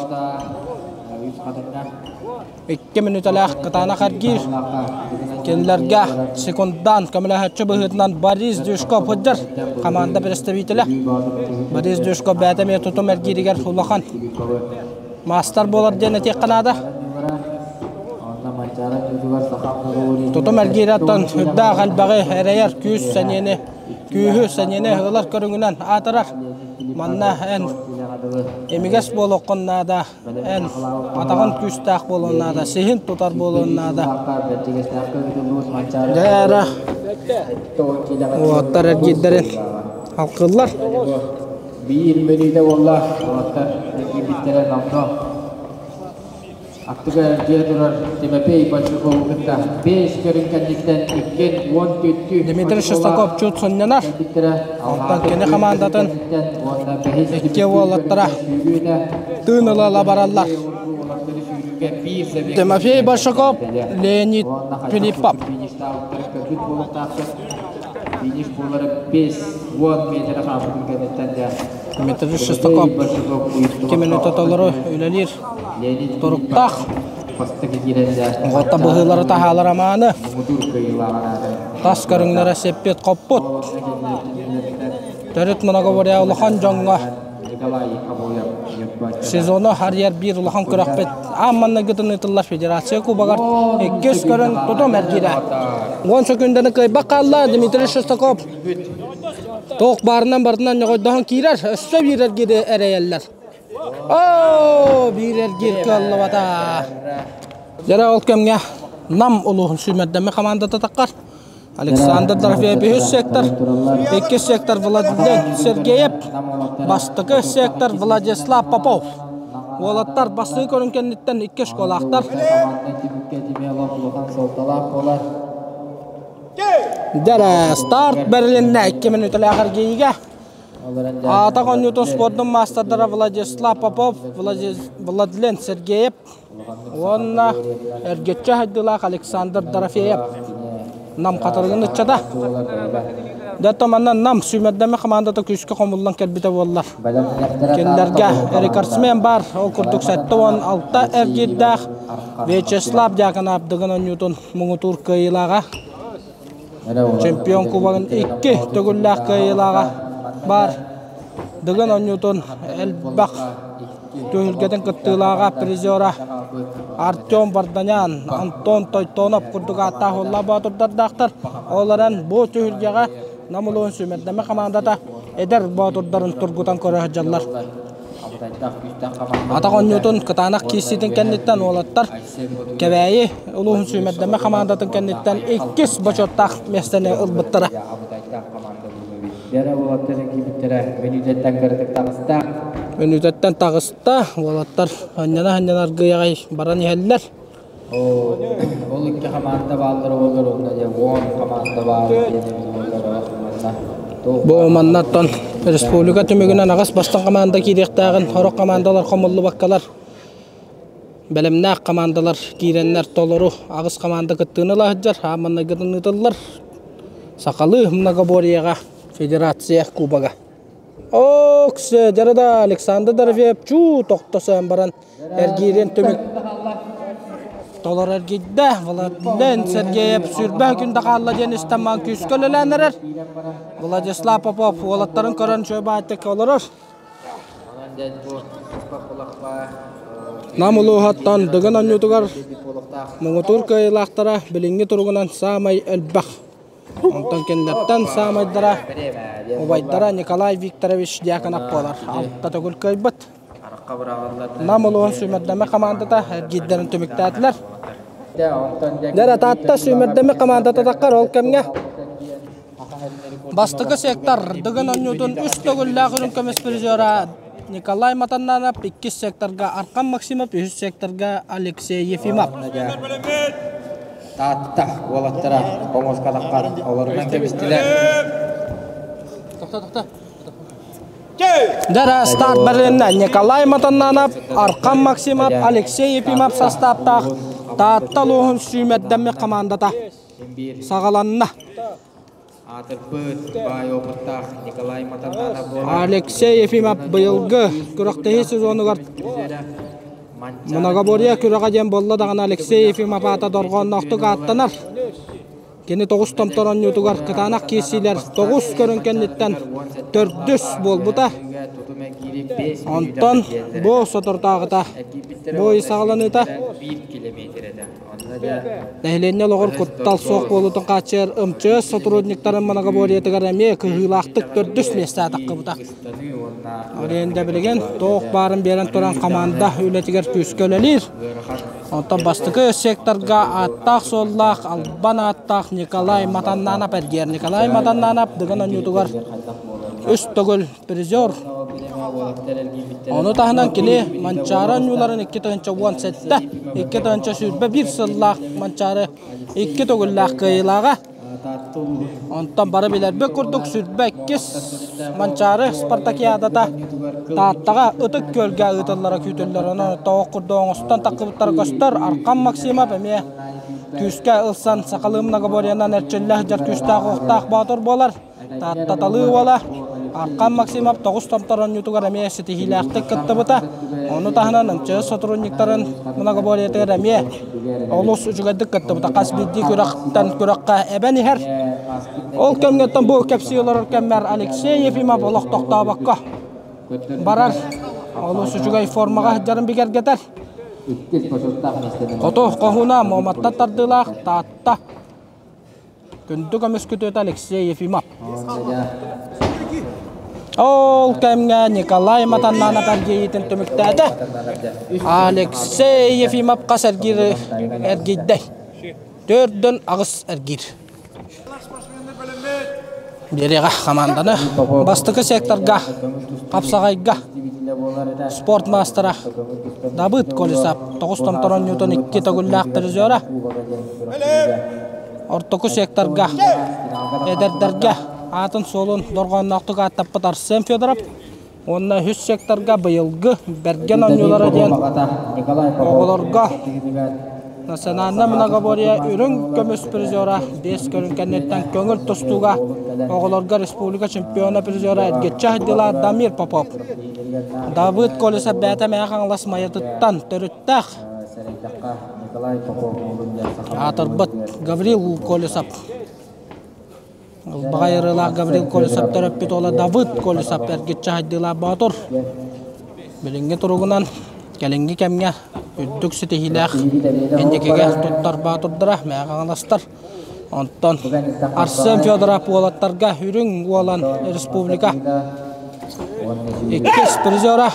Икки мүнүүтэлээх кытаанах эргиир. Кинилэргэ секундан көмөлөһөөччү быһыытынан Борис Дюшков сылдьар команда представителэ. Борис Дюшков бэйэтэ эмиэ тутум эргииригэр улахан маастар буолар диэн этиэххэ наада. Тутум эргиирэ оттон үрдээх элбэҕи эрэйэр күүс сэниэни күүһү сэниэни ылар көрүҥүнэн аатырар. Манна эн имигэс буолуоххун наада, эн атаҕын күүстээх буолуон наада, сиһин тутар буолуон наада. Дьэ эрэ уолаттар эргиирдэрин халкыллар. Биир мүнүүтэ буолла, уолаттар эргийбиттэрэ номнуо. Аттыгар дьиэ турар Тимофей Большакову кытта биэс көрүҥ кэнниттэн иккин уон түттүү Дмитрий Шестаков чуут сынньанар. Онтон кини хамаандатын икки уолаттара тыын ыла бараллар. Тимофей Большаков, Леонид Филиппов. Финиш буолара 5-10 метр хаампытын кэнниттэн дьэ Дмитрий Шестаков икки мүнүүтэ толору үлэлиир туруктаах. Оҕотто быһыылары таһаалар амааны. Тас көрүҥнэрэ сиппит хоппут. Төрүт многоборье улахан дьоҥҥо сезону арыйар биир улахан күрэхпит аан маҥнайгытын ыытыллар Федерация Кубогар иккис көрүҥ тутум эргиирэ. Уон сөкүүндэни кыайбат хаалла Дмитрий Шестаков. Туох баарынан барытынан ньоҕойдоһон киирэр, өссө биир эргиири эрэйэллэр. Оо, биир эргиир кыаллыбата. Дьэ ол кэмҥэ Нам улууһун сүүмэрдэммит хамаандата таххар. Александр Дорофеев үһүс сектор, иккис сектор Владимир Сергеев, бастакы сектор Владислав Попов. Уолаттар бастакы көрүҥ кэнниттэн икки школаахтар. Дэрэ, старт бэрилиннэ икки мүнүүтэлээх эргийиигэ. Аата оонньуутун спордун маастардара Владислав Попов, Владлен Сергеев уонна эргиччи хайдыылаах Александр Дорофеев Нам хатырыгын ыччата. Дьэ манна Нам сүүмэрдэммит хамаандата күүскэ хомуллан кэлбитэ буоллар. Кинилэргэ рекордсмен баар, ол курдук 76 эргиирдээх Вячеслав Дьяконов Дыгын оонньуутун муҥутуур кыайыылааҕа. Чемпион кубогын икки төгүллээх кыайыылааҕа баар. Дыгын оонньуутун элбэх түһүлгэтин кыттыылааҕа призера Артем Варданян, Антон Тойтонов курдук ааттаах уоллаах боотурдардаахтар. Ол эрэн бу түһүлгэҕэ Нам улууһун сүүмэрдэммит хамаандата эдэр боотурдарын тургутан көрө сылдьаллар. Атах оонньуутун кытаанах киирсиитин кэнниттэн уолаттар Кэбээйи улууһун сүүмэрдэммит хамаандатын кэнниттэн иккис бочуоттаах миэстэни ылбыттара. Дьэрэ уолаттар киирбиттэрэ мүнүүтэттэн кыратык таҕыста. Мүнүүтэттэн таҕыста. Уолаттар анньана-анньана аргыйаҕай баран иһэллэр. Ол икки хамаанда бааллар оҕолор уонна дьэ уон хамаанда баар диэн буоллар манна. Бу маннаттан республика түмүгүнэн аҕыс бастыҥ хамаанда киириэхтээҕин сорох хамаандалар хомуллубаккалар бэлэмнээх хамаандалар киирэннэр толору аҕыс хамаанда кыттыыны ыла сылдьар. Ааманнайгытын ыытыллар сахалыы многоборьеҕа федерация кубога. Оксе дьарыда Александр Дорофеев чуу тохтосоон баран эргиирин түмүк толору эргийдэ. Владлен Сергеев сүүрбэ күн да хаалла диэн истэн күүскэ үлэлээн эрэр. Владислав Попов уолаттарын көрөн чөбаайтык олорор. Нам улууһуттан Дыгын оонньуутугар муҥутуур кыайыылаахтара билиҥҥи туругунан саамай элбэх. Онтон кинилэртэн саамайдара убайдара Николай Викторович Дьяконов буолар. Алта төгүл кыайбыт. Нам улууһун сүүмэрдэмэ хамаандата эргиирдэрин түмүктээтилэр. Дьэ, Таатта сүүмэрдэмэ хамаандата таххар ол кэмҥэ Бастакы сектор Дыгын оонньуутун үс төгүллээх үрүҥ көмүс призера Николай Матаннанов, иккис секторга Архан Максимов, үһүс секторга Алексей Ефимов. Таатта уолаттара оҥоскалахха олорунан кэбистилэр. Дара старт бэрилиннэ Николай Матаннанов, Архан Максимов, Алексей Ефимов састааптаах Таатта улууһун сүүмэрдэммит хамаандата саҕаланна. Аатырбыт баай опыттаах Николай Матаннанов буолар. Алексей Ефимов быйылгы күрэхтэһии сезонугар Многоборье күрэҕэ диэн буолла даҕаны Алексей Ефимов аата дорҕоонноохтук ааттанар. Кини тоҕус томтор оонньуутугар кытаанах киирсиилэр тоҕус көрүҥ кэнниттэн төрдүс буолбута. Онтон бу соторутааҕыта бу ый саҕаланыыта Нэһилиэнньэ олоҕор куттал суох буолуутун хааччыйар МЧС сотрудниктарын многоборьетыгар эмиэ кыһыылаахтык төрдүс миэстэ атаххыбыта. Аренда билигин туох баарын биэрэн туран хамаанда үлэтигэр күүскэ үлэлиир. Онтон бастакы секторга ааттаах-суоллаах албан ааттаах Николай Матаннанов эргийэр. Николай Матаннанов Дыгын оонньуутугар үс төгүл призер. Ону таһынан кини Манчаары оонньууларын 2017, 2021 сыллаах Манчаары икки төгүллээх кыайыылааҕа. Онтон бары билэрбит курдук сүүрбэ иккис Манчаары спартакиадата Тааттаҕа Ытык Күөлгэ ыытыллара күүтүллэр. Онон тоҕо курдук оҥостон таххыбыттара көстөр. Архан Максимов эмиэ күүскэ ылсан сахалыы многоборьенан эрчиллэ сылдьар күүстээх-уохтаах боотур буолар. Тааттаталыы уола Архан Максимов тоҕус томтор оонньуутугар эмиэ ситиһиилээхтик кыттыбыта. Ону таһынан МЧС сотрудниктарын многоборьетыгар эмиэ олус үчүгэйдик кыттыбыта. Хас биирдии күрэхтэн күрэххэ эбэн иһэр. Ол кэмҥэттэн бу кэпсии олорор кэммэр Алексей Ефимов олох тохтообокко барар. Олус үчүгэй формаҕа сылдьарын бигэргэтэр. Хоту хоһууна Муоматтан тардыылаах Таатта Күндү көмүс күтүөтэ Алексей Ефимов. Ол кэмҥэ Николай Матаннанов эргийиитин түмүктээтэ. Алексей Ефимов хас эргиир эргийдэй? Төрдөн аҕыс эргиир. Биэриэҕэ хамаанданы бастакы секторга хапсаҕайга спорт маастара Давыд Колесов тоҕус томтор оонньуутун икки төгүллээх призера. Ортоку секторга эдэрдэргэ аатын-суолун дорҕоонноохтук ааттаппыт Арсен Федоров уонна үһүс секторга быйылгы Бэргэн оонньуулара диэн оҕолорго национальнай многоборье үрүҥ көмүс призера биэс көрүҥ кэнниттэн көҥүл тустууга оҕолорго республика чемпиона призера эргиччи Айдыла Дамир Попов. Давыд Колесов бэйэтэ Мэҥэ Хаҥалас Майатыттан төрүттээх Аатырбыт Гаврил Колесов Ылбаҕай ырыалаах Гаврил Колесов төрөппүт уола Давыд Колесов эргиччи хайдыылаах боотур. Билиҥҥи туругунан кэлиҥҥи кэмҥэ үрдүк ситиһиилээх инникигэ туттар боотурдара Мэҥэ Хаҥаластар. Онтон Арсен Федоров уолаттарга Үрүҥ Уолан республика иккис призера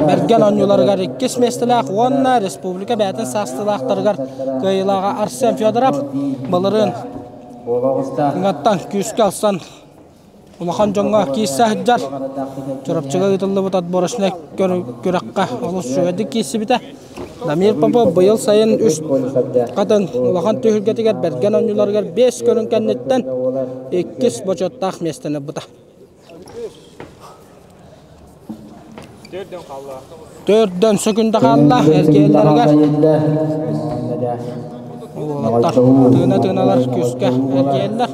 Бэргэн оонньууларыгар иккис миэстэлээх уонна республика бэйэтин саастыылаахтарыгар кыайыылааҕа Арсен Федоров былырыын Ыҥаттан күүскэ ылсан. Улахан дьоҥҥо киирсэ сылдьар. Чурапчыга ыытыллыбыт отборочнай күрэххэ олус үчүгэйдик киирсибитэ. Дамир Попов быйыл сайын үс хатын улахан түһүлгэтигэр бэргэн оонньууларыгар биэс көрүҥ кэнниттэн иккис бочуоттаах миэстэни ылбыта. Төрдөн сөкүндэ хаалла эргиэллэригэр. Уолаттар тыына-тыыналар күүскэ эргиэллэр.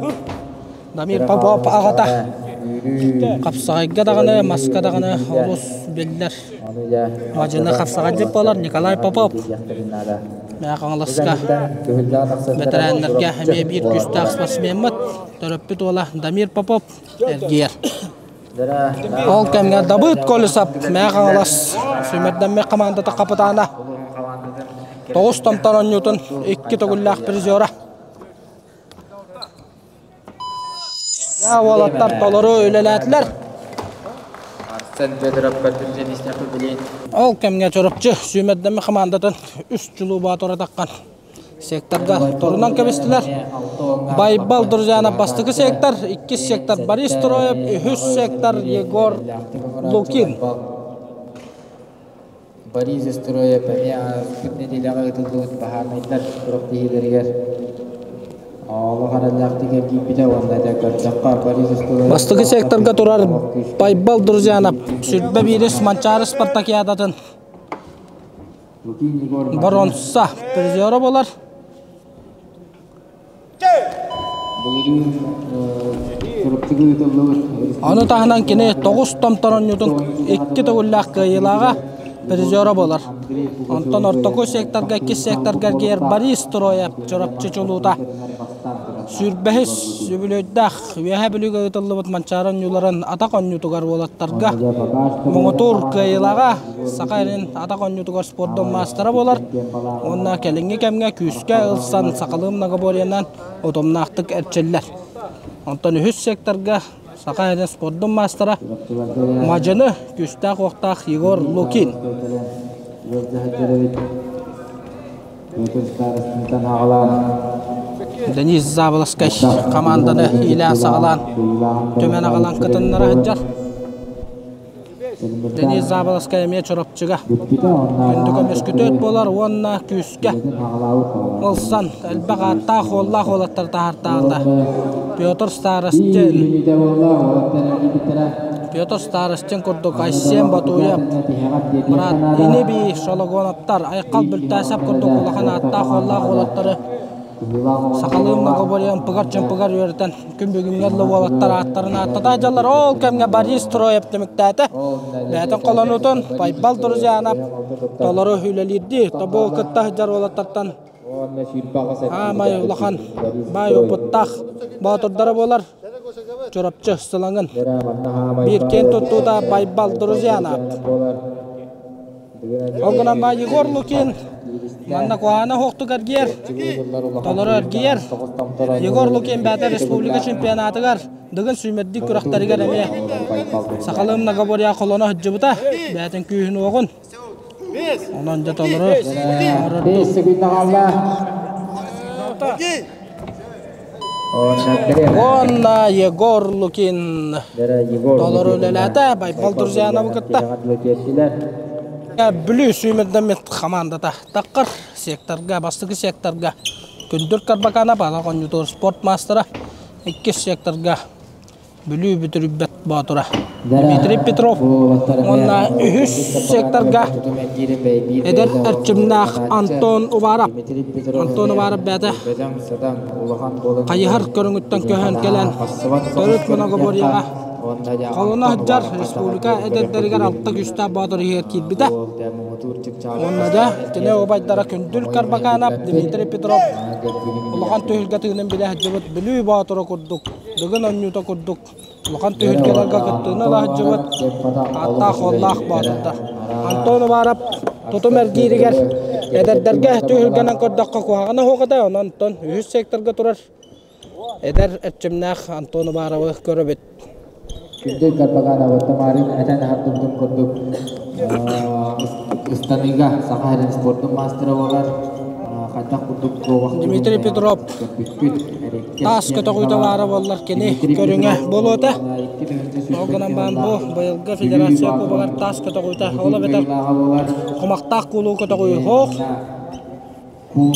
Дамир Попов аҕата хапсаҕайга даҕаны, маска даҕаны олус биллэр. Мадьыны хапсаҕайдьыт буолар Николай Попов. Мэҥэ Хаҥаласка бэтэрээннэргэ эмиэ биир күүстээх спортсмеммыт, төрөппүт уола Дамир Попов эргийэр. Ол кэмҥэ Дабыт Колесов Мэҥэ Хаҥалас сүүмэрдэммит хамаандата хапытаана тоҕус томтор оонньуутун икки төгүллээх призера. Уолаттар толору үлэлээтилэр. Ол кэмҥэ Чурапчы сүүмэрдэммит хамаандатын үс чулуу боотура таххан секторга турунан кэбистилэр. Байбал Друзьянов бастакы сектор, иккис сектор Борис Троев, үһүс сектор Егор Лукин. Борис Строев эмиэ ааспыт нэдиэлэҕэ ыытыллыбыт баһаарынайдар күрэхтэһиилэригэр олох эрэллээхтик эргийбитэ уонна дьэ көрдөххө Борис Строев Бастакы секторга турар Байбал Друзьянов сүрбэ биирис Манчаары спартакиадатын боруонса призера буолар. Ону таһынан кини тоҕус томтор оонньуутун икки төгүллээх кыайыылааҕа призера буолар. Онтон ортоку секторга иккис секторга эргийэр Борис Троев Чурапчы чулуута сүүрбэһис үбүлүөйдээх Үөһээ Бүлүүгэ ыытыллыбыт Манчаары оонньууларын атах оонньуутугар уолаттарга муҥутуур кыайыылааҕа Саха эрин атах оонньуутугар спордун маастара буолар уонна кэлиҥҥи кэмҥэ күүскэ ылсан сахалыы многоборьенан утумнаахтык эрчиллэр. Онтон үһүс секторга Саха эрин спордун маастара Мадьыны күүстээх-уохтаах Егор Лукин. Денис Заболоцкай хамаанданы иилээн-саҕалаан түмэн аҕалан кытыннара сылдьар. Денис Заболоцкай эмиэ Чурапчыга күндү көмүскүтүөт буолар уонна күүскэ ылсан элбэх ааттаах уоллаах уолаттары таһаартаата. Петр Старостин Петр Старостин курдук Айсен Батуев Брат ини-бии Шологоновтар Айхал Бүлтээсэп курдук улахан ааттаах уоллаах уолаттары сахалыы многоборье ымпыгар-чымпыгар үөрэтэн күн бүгүҥҥэ дылы уолаттар ааттарын ааттата сылдьаллар. Ол кэмҥэ Борис Троев түмүктээтэ. Бэйэтин холонуутун Байбал Друзьянов толору үлэлиирдии тобу кытта сылдьар уолаттартан Аамай улахан баай опыттаах боотурдара буолар. Чурапчы Сылаҥын биир киэн туттуута Байбал Друзьянов. Ол гынан баа Егор Лукин манна куһаана суохтук эргийэр, толору эргийэр. Егор Лукин бэйэтэ республика чемпионатыгар Дыгын сүүмэрдик күрэхтэригэр эмиэ сахалыы многоборье холоно сылдьыбыта, бэйэтин күүһүн-уоҕун. Онон дьэ толору оҥорордуу. Уонна Егор Лукин толору үлэлээтэ Байбал Друзьяновы кытта. Бүлүү сүүмэрдэммит хамаандата таххар секторга, бастакы секторга Күндүр Карбакана баала оонньуутугар спорт маастара, иккис секторга Бүлүү бүтүрүйбэт боотура Дмитрий Петров уонна үһүс секторга эдэр эрчимнээх Антон Уваров. Антон Уваров бэйэтэ хайыһар көрүҥүттэн көһөн кэлэн төрүт многоборьеҕа холоно сылдьар республика эдэрдэригэр алта күүстээх боотур иһигэр киирбитэ. Уонна дьэ кини убайдара Күндүл Карбаканов, Дмитрий Петров улахан түһүлгэ тыынын билэ сылдьыбыт Бүлүү боотура курдук Дыгын оонньуута курдук улахан түһүлгэлэргэ кыттыыны ыла сылдьыбыт ааттаах-суоллаах боотурдар. Антон Уваров тутум эргииригэр эдэрдэргэ түһүлгэнэн көрдөххө куһаҕана суох этэ, онон онтон үһүс секторга турар эдэр эрчимнээх Антон Уваровы көрөбүт. Күндү Карпаганова Тамарин этэн аһардыбытым курдук ыстаныыга Саха сирин спордун маастара буолар. Дмитрий Петров таас көтөҕүүтэ баара буоллар кини көрүҥэ буолуота. Ол гынан баран бу быйылгы федерация кубогар таас көтөҕүүтэ ол эбэтэр кумахтаах куулуу көтөҕүү суох. Куул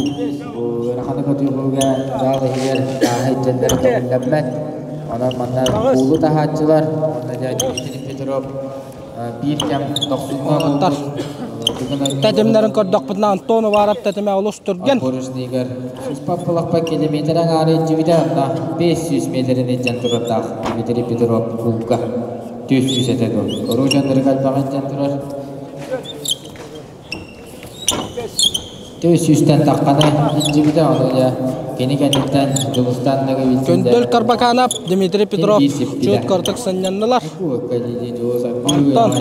ыараханы көтөҕүүгэ зал иһигэр тааһы илдьэллэрэ көҥүллэммэт. Онон манна куулу таһааччылар уонна Дмитрий Петров биир кэм дохсуҥҥа Уолаттар тэтимнэрин көрдөхпүтүнэ Антон Уваров тэтимэ олус түргэн. Порожнигар Сүүс километр аҥаары илдьибитэ онно 500 метрин илдьэн турардаах Дмитрий Петров кулга 400 этэ дуо. Оруу дьоннору элбэҕи илдьэн турар. 400-тэн тахханы илдьибитэ ону дьэ кини кэнниттэн Дьулустан Көндөл Карбаканов, Дмитрий Петров чуут кырдык сынньаннылар. Антон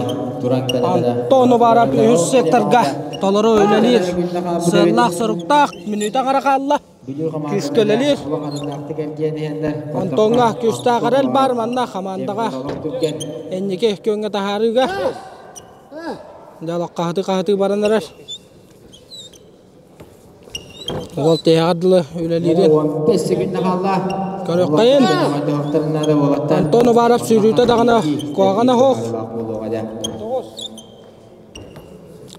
Антон Уваров үһүс секторга толору үлэлиир. Сыаллаах соруктаах мүнүүтэ аҥара хаалла. Күүскэ үлэлиир. Антоҥҥа күүстээх эрэл баар манна хамаандаҕа инники күөҥҥэ таһаарыыга. Дьэ хаһытыы-хаһытыы баран эрэр. Уол тиһэҕэр дылы үлэлиирин көрүөххэйин. Антон Уваров сүүрүүтэ даҕаны куһаҕана суох.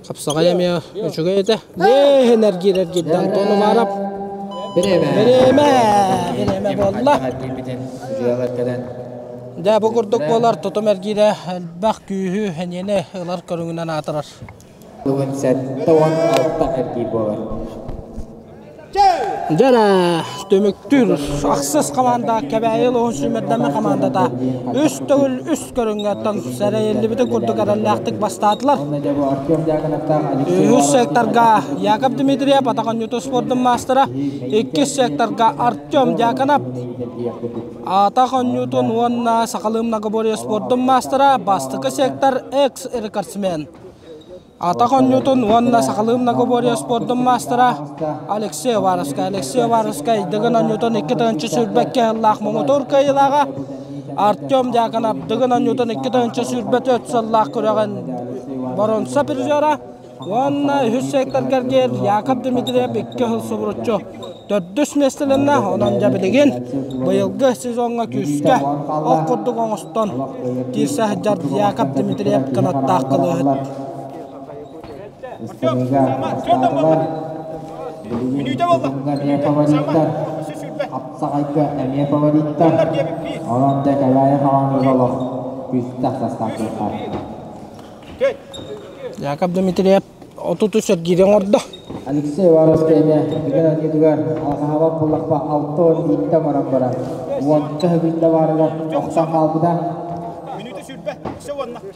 Хапсаҕай эмиэ үчүгэй этэ. Лиэһин эргиир эргийдэ Антон Уваров. Бириэмэ! Бириэмэ буолла. Дьэ бу курдук буолар тутум эргиирэ элбэх күүһү, эниэни ылар көрүҥүнэн аатырар. Бүгүн 76 эргиир буолар. Дьэ түмүктүүр ахсыс хамаанда Кэбээйи улууһун сүүмэрдэммит хамаандата үс төгүл үс көрүҥҥэттэн сэрэйиллибитин курдук эрэллээхтик бастаатылар. Үһүс секторга Яков Дмитриев атах оонньуутун спордун маастара, иккис секторга Артем Дьяконов атах оонньуутун уонна сахалыы многоборье спордун маастара, бастакы сектор экс-рекордсмен. Атах оонньуутун уонна сахалыы многоборье спордун маастара Алексей Уваровскай. Алексей Уваровскай Дыгын оонньуутун 2 2022 сыллаах муҥутуур кыайыылааҕа. Артем Дьяконов Дыгын оонньуутун 2024 сыллаах күрэҕин боруонса призера. Уонна үһүс секторга Яков Дмитриев икки сыл субуруччу төрдүс миэстэлэннэ. Онон дьэ билигин быйылгы сезоҥҥа күүскэ ох курдук оҥостон киирсэ сылдьар Яков Дмитриев кынаттаах кылыыһыт. Ыстаныыга бастаатылар. Билигин эмиэ фавориттар. Хапсаҕайга эмиэ фавориттар. Онон да Кэбээйи хамаандата олох күүстээх састааптаахтар. Яков Дмитриев 33 эргиири оҥордо. Алексей Уваровскай эмиэ бүгүн оонньуутугар алҕаһаабат буоллахпа 6 биирдэ оҥорон баран уонча секунда баарыгар охсон хаалбыта.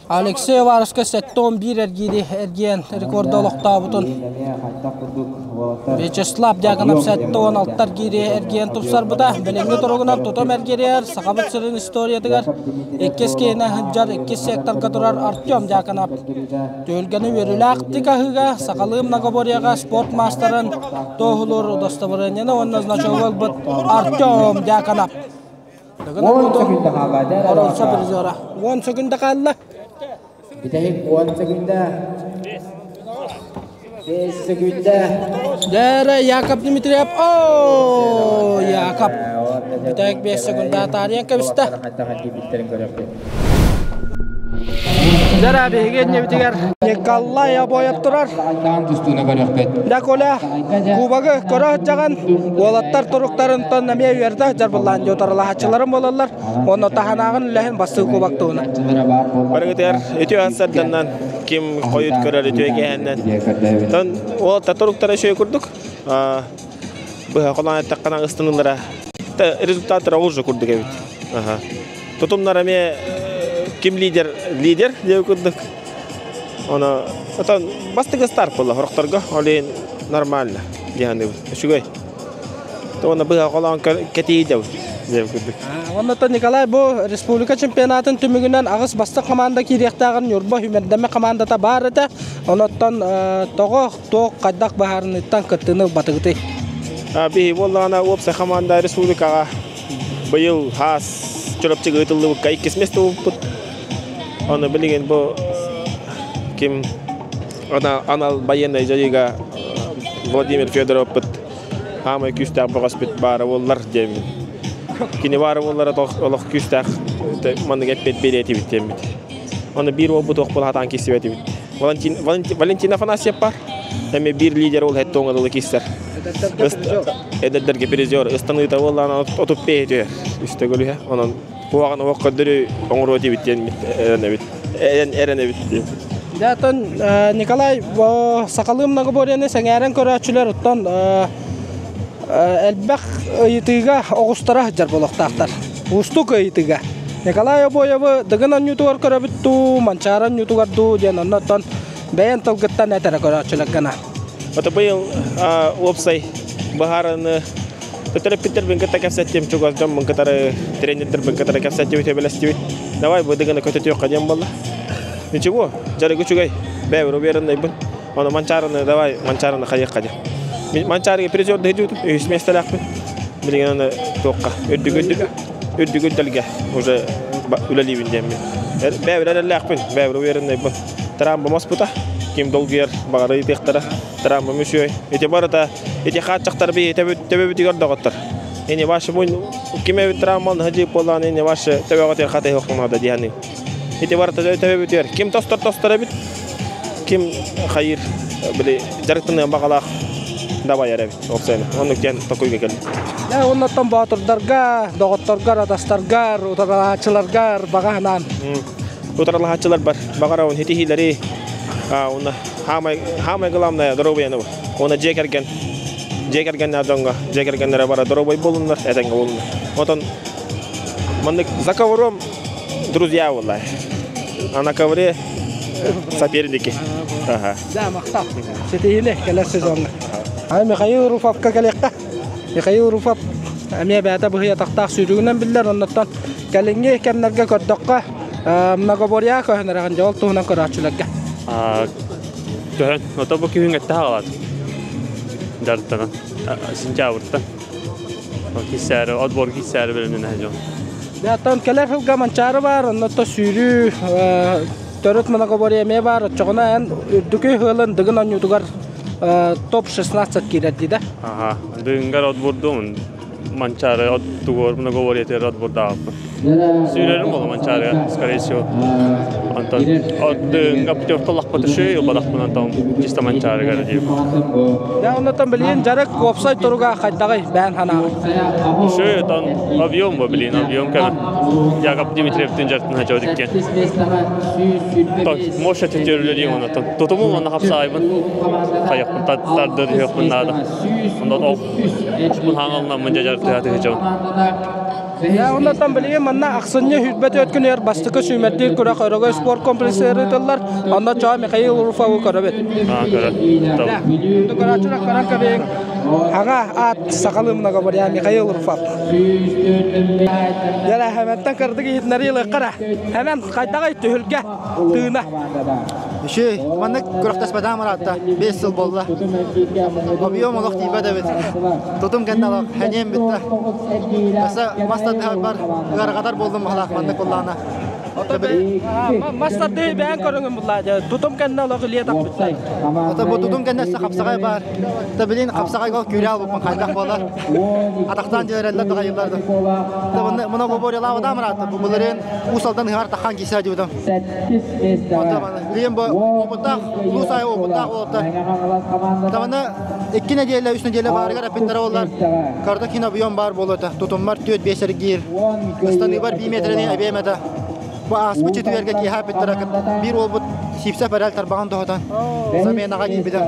Алексей Уваровскай 71 эргиири эргийэн рекорду олохтообутун Вячеслав Дьяконов 76 эргиири эргийэн тупсарбыта. Билиҥҥи туругунан тутум эргириэр Сахабыт сирин историятыгар иккис киһинэ сылдьар иккис секторга турар Артем Дьяконов. Түһүлгэни үөрүүлээхтик аһыыга сахалыы многоборьеҕа спорт маастарын туоһулуур удостоверениены уонна значогу ылбыт Артем Дьяконов. 10 секунда хаалла. Боруонса призера. 10 секунда хаалла. Бүтэһик 10 секунда. 5 секунда. Дээрэ Яков Дмитриев. О, Яков. Бүтэһик 5 секунда таарыйан кэбистэ. Дара биһиги иннибитигэр Николай Обоев турар. Дьэ Коля, кубогы көрө сылдьаҕын, уолаттар туруктарынтан эмиэ үөрдэ дьарбыллаан дьотаралаһааччыларым буолаллар. Онно таһанааҕын үлэһин бастыы кубок туһунан. Барыгытыгар үтүө ансарданнан ким хойут көрөр үтүө киһэннэн. Тон уолаттар туруктара үчүгэй курдук. Быһа холоон эттэххинэ ыстанылара результаттара уже курдук эбит. Тутумнар эмиэ ким лидер лидер диэби курдук. Оны отон бастыгы старт буолла хорохторго олин нормально диһаныбыт. Үчүгэй. Оны быһа холоон кэтии дебит диэби курдук. Оннотон Николай бу республика чемпионатын түмүгүнэн аҕыс бастык команда киириэхтээҕин Ньурба сүүмэрдэммит командата баар этэ. Онуттан тоҕо туох хайдах баһаарыныттан кыттыыны ылбатыгытый? Биһи буоллаҕына уопсай команда республикаҕа быйыл хаас Чурапчыга ыытыллыбыкка иккис место буолбуппут. Оны билигин бу ким анал военный дьайыыга Владимир Федоровпыт. Хаамай күүстээх бөҕөспүт баара буоллар диэммин. Кини баара буоллар олох күүстээх маннык эппиэт биэриэ этибит диэммит. Оны биир уолбут уохпун хатаан киирсибэтибит. Валентин, Валентин Афанасьев бар. Эми биир лидер ол хэтте оҥа дылы киирсэр. Эдэрдэргэ призер ыстаныыта буоллаан отуп бэйэтүөр үстэ көлүһэ. Онон куһаҕан оһох көрдөрүү оҥоруо диэбит диэн эрэнэбит. Эрэнэбит диэн. Дьэ, Николай сахалыы многоборьены сэҥээрэн көрөөччүлэр оттон элбэх ыйытыыга оҕустара сылдьар буолуохтаахтар. Уустук ыйытыыга. Николай Обоевы Дыгын онньуутугар көрөбүт дуу, Манчаары онньуутугар дуу диэн онно оттон бэйэн тылгыттан этэрэ көрөөччүлэргэ на. Ото быйыл уопсай быһаарыны төрөппүттэрбин кытта кэпсэттим, чугас дьоммун кытары, тренердэрбин кытары кэпсэттибит, сөбүлэстибит. Давай бу Дыгыны көтүтүөххэ диэн буолла. Ничего, дьарык үчүгэй, бэйэбэр увереннайбын. Ону Манчаарыны давай Манчаарыны хайыахха диэн. Манчаарыга призер дыһдьыбытым, үһүс миэстэлээхпин. Билигин аны туохха үрдүк үрдүк үрдэлгэ уже үлэлиибин диэммин. Бэйэбэр эрэллээхпин, бэйэбэр увереннайбын. Трамбам оспута, ким долгуйар баҕары ыйытыахтара. Трамбам үчүгэй. Ити барыта ити хааччахтар биһи төбөбүтүгэр доҕоттор. Ини ваши ким эбит травмалны хадьыып буоллаҕына ини ваши төбөҕүтүгэр хатыһыаххын наада диэхин. Ити барыта төбөбүтүгэр ким тостор тостор эбит, ким хайыр били дьарыктаныан баҕалаах дабайар эбит уопсайынан. Оннук диэн токуйга кэллим. Дьэ, оннуттан боотурдарга, доҕотторгор, атастаргар, утарылаһааччыларгар баҕа санаан. Утарылаһааччылар бар. Баҕарабын ситиһиилэри, уонна хаамай, хаамай главное доруобуйаны уонна дьиэ кэргэн дьиэ кэргэннээх дьоҥҥо дьиэ кэргэннэрэ бара доруобай буолуннар, этэҥҥэ буолуннар. Отон маннык за ковром друзья буоллай. А на ковре соперники. Ага. Да, махтал. Ситиһиини кэлэр сезоҥҥа. Ай Михаил Руфовка кэлиэххэ. Михаил Руфов эмиэ бэйэтэ быһыйатахтаах сүүрүгүнэн биллэр. Оннуттан кэлиҥҥи кэмнэргэ көрдөххө, многоборье көһөн эрэҕин дьэ ол туһунан көрөөччүлэргэ. Көһөн, ото бу күһүн этте хаалат. Дьарыктанан. Сентябрьтан. Киссээри, отбор киссээри бэлэмнэнэ дьон. Оттон кэлэр сылга Манчаары баар, онно сүүрүү төрүт многоборье эмиэ баар. Оччоҕуна эн үрдүкү ыалын Дыгын оонньуутугар топ-16 киирэр дии да? Аха, Дыгынгар отбордуомун. Манчаары от тугуор многоборьетыгар отбордаабыппын. Сүүрэрим буолла Манчаарыга, скорее всего. Онтон Дыгынга путевка ыллахпыт үчүгэй, ылбатахпын онтон чисто Манчаарыгар диир. Дьэ, оннуттан билигин дьарык уопсай туруга хайдаҕый бэйэн санааҕын? Үчүгэй, отон объем бу билигин, объем кэмэ. Яков Дмитриевтин дьарыктын хачабыт иккиэн. Мощь өтүтүөрүлэ онотон. Тутумум онно хапсаайбын. Хайахпын тардыр үһүөхпүн наада. Онон ол охпун хаҥалнаммын дьэ дьарыктыһа тыһычабын. Дьэ, оннуттан билигин манна ахсынньы 24 күнүгэр бастакы сүүмэрдиир күрэх Өрөгөй спорт комплексыгар ыытыллар. Онно Чоо Михаил Руфову көрөбүт. Аа, көрө. Дьэ, көрөөччүлэр көрөн кэбиһиҥ. Аҕа аат сахалыы многоборья Михаил Руфов. Дьэ, Хэмэнтэн кырдык иһитиннэрии ылыахха Хэмэн хайдаҕый түһүлгэ тыына? Үчүгэй, маннык күрэхтэспэтэх ыраатта, 5 сыл буолла. Объем олох тиийбэт эбит. Тутум кэннэ олох хэниэм бүттэ. Өссө мас тардыһарбар ыарырҕатар буоллум баһылаах маннык буоллаҕына. Мас тардыһыы бэйэҥ көрүҥүн буллаа тутум кэннэ олох илиэ таппыттар. Ото бу тутум кэннэ өссө хапсаҕай баар. Та билин хапсаҕайга күүрээ албыппын хайдах буолар. Атахтаан дьиэрэллэр дохайыллар да. Та моноговорилаабатаам ыраатта. Бу былырыын Уус Алдан ыһаар таххан киисээ диэбитим. Билигин бу опыттаах, улуус аайы опыттаах уолаттар. Табаны икки нэдиэлэ, үс нэдиэлэ баарыгар эппиттэрэ буоллар, карта кин объем баар буолуо Тутуммар 4-5 эргиир, ыстаныыбар 1 метрени эбиэм этэ. Бу ааспыт четвергэ киэһэ эппиттэрэ биир уолбут сиипсэ пэрэл тарбаҕын тоһутан заменаҕа киирбитэ.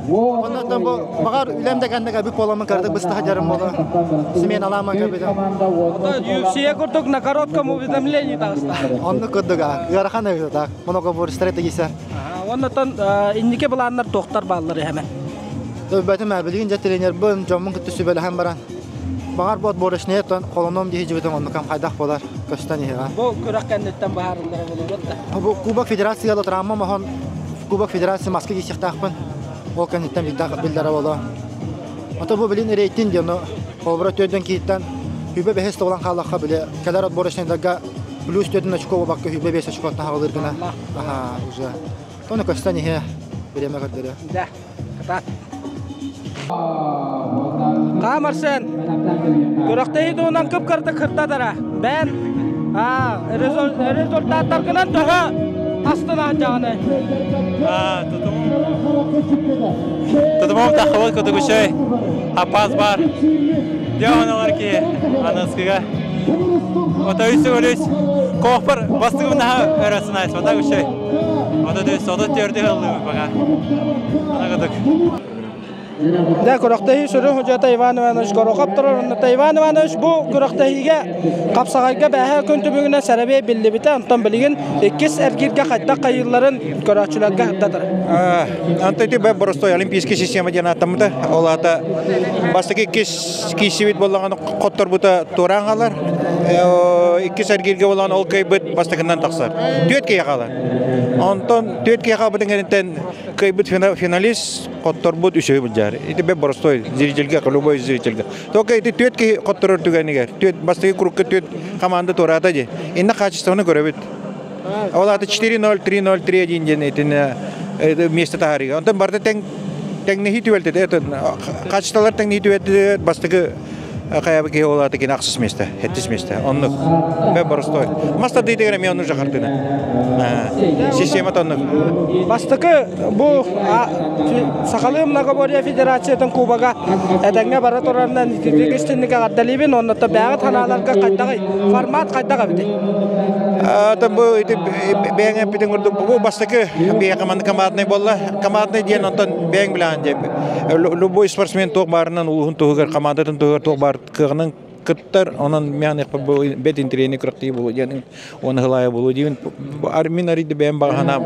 Оннуттан бу баҕар үлэм да кэннэ кэлбит буоламмын кыратык быста сылдьарым буолуо. Сменалааман кэлбитим. UFC курдук на коротком уведомлении таҕыста. Оннук курдук ыарахан эбит так. Многоборье стратегиса. Оннуттан инники былааннар туохтар бааллар эһэмэн? Өлбөтүм ээ, билигин дьэ тренербын, дьоммун кытта сүбэлэһэн баран баҕар бу отборочнайы холонуом дии сылдьыбытым оннукам хайдах буолар көстөн иһиҕэ. Бу күрэх кэнниттэн быһаарыллара буолуо да. Бу Кубок Федерация травма моһон Кубок Федерации маска киирсиэхтээхпин. Ол кэнниттэн биллэрэ буолуо. Ото бу билин рейтинг диэн холобура төрдөн кииттэн хүбэ бэһис туолан хааллахха били кэлэр отборочнайдарга плюс төрдүн очко буолбакка хүбэ бэс очкоттан хаалыр гына. Аха, уже. Тону көстөн иһэ бириэмэ көрдөрө. Да, кытаат. Камарсен. Күрэхтэһии туһунан кып-кырдык кырдадара. Бэн результаттаргынан төһө астына жааны. Тутумум тахыбыт кутугушой. Апас бар. Дьоһоналар ки аныскыга. Ото үс өлүс. Коохпар бастыгым наха өрөсүн айсмата гушой. Ото дөс ото төрдү ыллыбы бага. Ана кытык. Да, күрэхтэһии сүрүн судьуйата Иван Иванович Горохов турар. Онно Иван Иванович бу күрэхтэһиигэ хапсаҕайга бээһэ күн түмүгүнэн сэрэбиэй биллибитэ. Онтон билигин иккис эргииргэ хайдах хайыылларын көрөөччүлэргэ сырдатар. Антон ити боростой олимпийский система диэн ааттаммыта. Ол аата бастакы иккис киисибит буоллаҕына хотторбута туораан хаалар. Иккис эргииргэ буоллаҕына ол кыайбыт бастакынан тахсар. Түөрт киһи хаалар. Онтон түөрт киһи хаалбытын кэнниттэн кыайбыт финалист хотторбут үсүһү былдьаар. Ити бэ боростой зрительгэ, любой зрительгэ. Только ити түөрт киһи хотторор түгэнигэр, түөрт бастакы курукка түөрт команда туораата дии. Инна качествоны көрөбүт. Ол аата 4-0, 3-0, 3-1 диэн итини место таһаарыга. Онтон барыта тең тэҥнэһии түбэлтэтэ, это качестволар тэҥнэһии түбэлтэтэ бастакы хайабы киһи ол аата кини ахсыс место, хэттис место. Оннук. Бэ боростой. Маста дыйтыгар эмиэ онну жахартына. Система оннук. Бастакы бу Сахалыы многоборье федерациятын кубога этэҥҥэ бара турарынан ититик истинник эҕэрдэлиибин, оннута бэйэҕит ханааларга хайдаҕый, формат хайдах эбитий? Ата бу ити бэйэҥ эппитиҥ курдук бу бастакы биһиэхэ команда командный буолла. Командный диэн онтон бэйэҥ билэҕин диэн любой спортсмен туох баарынан улууһун туһугар, командатын туһугар туох баар кыаҕынан кыттар. Онон миэхэ бу бэт интэриэһинэй күрэхтэһии буолуо диэн уонна сылаайа буолуо диибин. Мин арыйда бэйэм баҕа санаам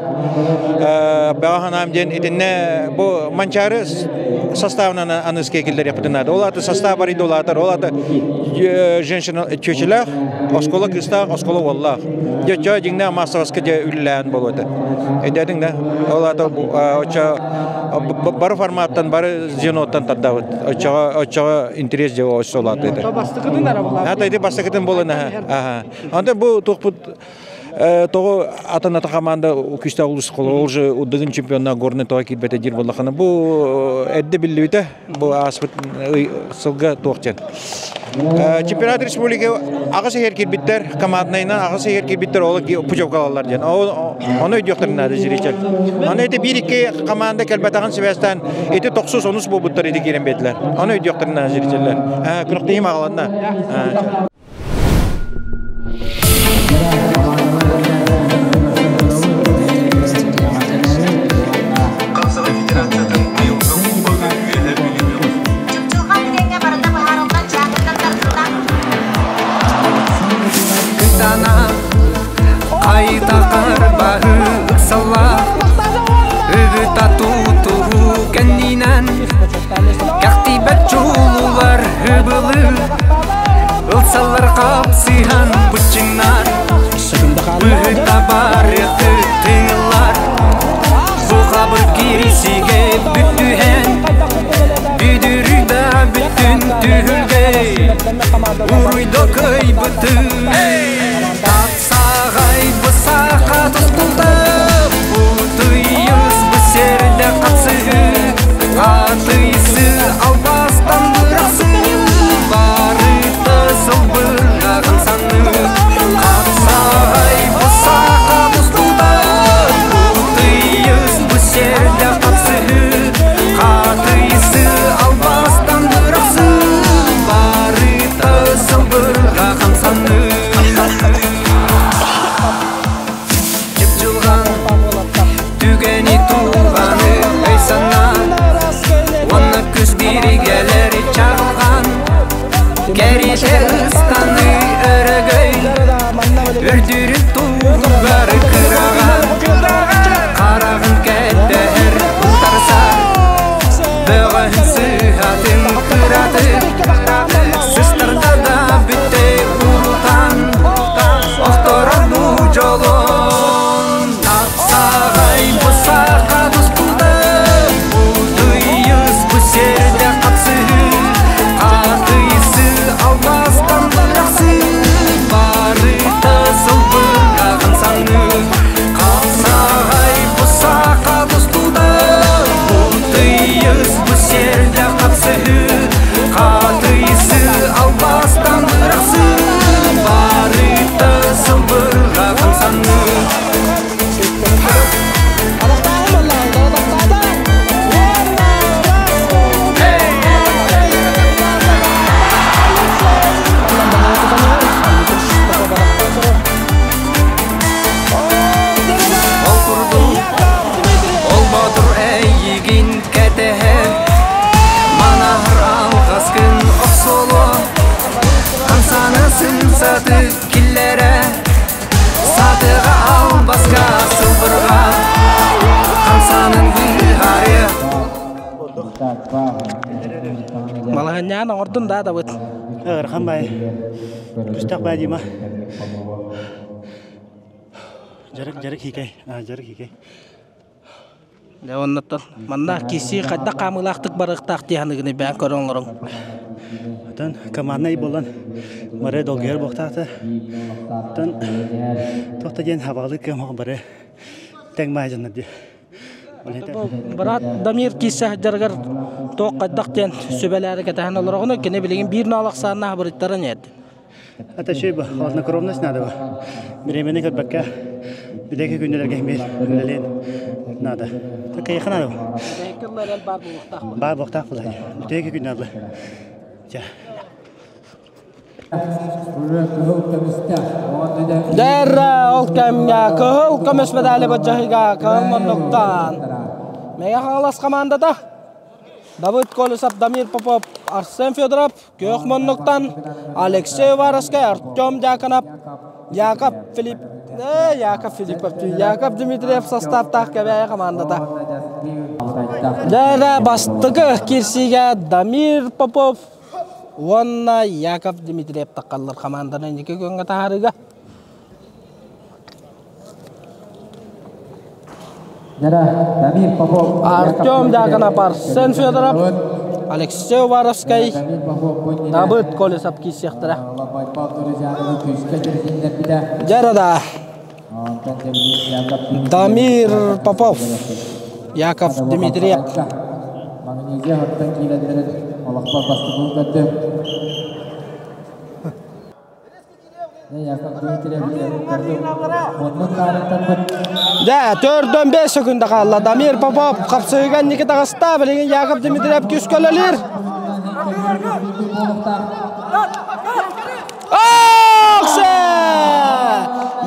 баҕа санаам диэн итиннэ бу Манчаары составынан аныскай киллэриэхпитин наада. Ол аата состав арыйда улаатар. Ол аата женщина чүөчэлээх, оскуола кыыстаах, оскуола уоллаах. Дьэ оччо дьиҥнээх маассабаска дьэ үлэлээн буолуо этэ. Өйдөөтүҥ да? Ол аата оччо бары форматтан, бары звеноттан тардабыт. Оччоҕо оччоҕо интерес дьэ өссө улаатыа этэ. Бастакытын эрэ булаат. Ата ити бастакытын буолан аха. Онтон бу туохпут тоҕо атын ата команда күүстээх улус ол же Дыгын чемпионна Горный тоҕо киирбэтэ диир буоллахына бу эрдэ биллибитэ бу ааспыт сылга туох диэн чемпионат республики аҕыс иһэр киирбиттэр команднайынан аҕыс иһэр киирбиттэр ол путевкалалар диэн ону өйдүөхтэрин наада зритель аны ити биир икки команда кэлбэтэҕин сибээстээн ити тохсус онус буолбуттар ити киирэн биэрдилэр ону өйдүөхтэрин наада зрителлэр күрэхтэһиим аҕаланна. Хапсаҕай федерациятын быйылгы Кубога Үөһээ Бүлүү Чупчуурҕан түгэҥҥэ барыта быһаарыллан чаатыттан тардыллан Кытана хайта харбаһы ыксаллаах Ыгыта тутуһу кэннинэн Кэхтибэт чулуулар ыбылы Ылсаллар хапсыһан быччыҥнар. Малаһынньаан оҥордун да Давыд. Ыарахан баай. Күстэх баай Дима. Жарык, жарык хикэй. Жарык хикэй. Дьэ оннуттан манна киси хайдах хаамыылаахтык барыахтаах дии саныгыный бэйэҥ көрөн олоруҥ. Оттон команднай буолан бары долгуйар буолуохтаахтар. Оттон туох да диэн хабаҕалыы кыамах бары тэҥ баай дьоннор дии. Брат Дамир киирсэ сылдьарыгар туох хайдах диэн сүбэлээри кэтэһэн олороҕуна кини билигин биир ноол ахсааннаах бырыттарын иһэрдин. Это еще хладнокровность надо. Времени көрбөккө бидэки күннэргэ эмиэ үлэлиэн надо. Такайха надо. Баар буолуохтаах буолар. Бүтэки күннэр Чэ. Дэр ол кэмҥэ кыһыл көмүс медали бадьаһыга кыһыл муннуктан Мэҥэ Хаҥалас командата Давыд Колесов, Дамир Попов, Арсен Федоров Күөх муннуктан Алексей Уваровскай, Артем Дьяконов, Яков Филипп, Яков Филиппов, Яков Дмитриев составтаах Кэбээйи командата. Дьэ, бастакы киирсиигэ Дамир Попов уонна Яков Дмитриев таххаллар команданы инники күөҥҥэ таһаарыыга. Артем Дьяконов, Арсен Федоров, Алексей Уваровскай, Давыд Колесов киирсиэхтэрэ. Дьэ да Дамир Попов, Яков Дмитриев. Дьэ, төрдөн бес секунда хаалла. Дамир Попов хапсыыга инники таҕыста. Билигин Яков Дмитриев күүскэ үлэлиир.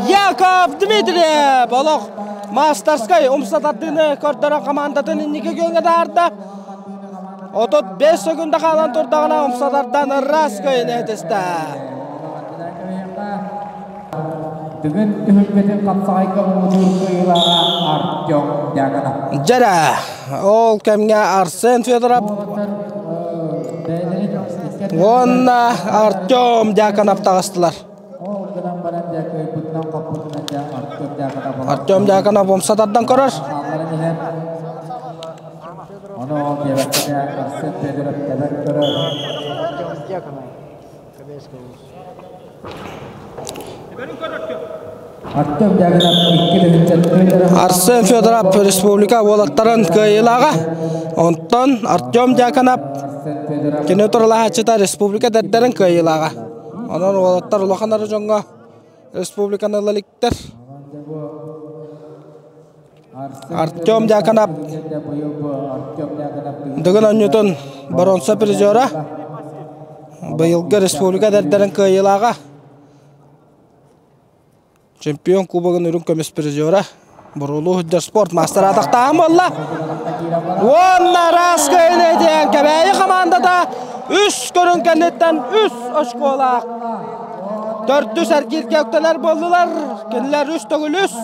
Яков Дмитриев олох мастерскай умса тардыыны көрдөрөн командатын инники күөҥҥэ таһаарда. 35 секунда хаалан турдаҕына умса тардан Раской этистэ. Бүгүн түһүлгэтин хапсаҕайга муҥутуур кыайыылааҕа Артем Дьяконов. Дьэрэ, ол кэмҥэ Арсен Федоров уонна Артем Дьяконов таҕыстылар. Артем Дьяконов умса тардан көрөр. Арсен Федоров республика уолаттарын кыайыылааҕа. Онтон Артем Дьяконов кини туралаһааччыта республика эдэрдэрин кыайыылааҕа. Онон уолаттар улахан эрэ дьоҥҥо республиканы ыла иликтэр. Артем Дьяконов Дыгын оонньуутун боруонса призера, быйылгы республика эдэрдэрин кыайыылааҕа, чемпион кубогын үрүҥ көмүс призера, Буруулуу сылдьар спорт маастара атахтааһын буолла. Уонна Раскайны диэн Кэбээйи хамаандата үс көрүҥ кэнниттэн үс очколаах төрдүс эргииргэ үктэнэр буоллулар. Кинилэр үс төгүл үс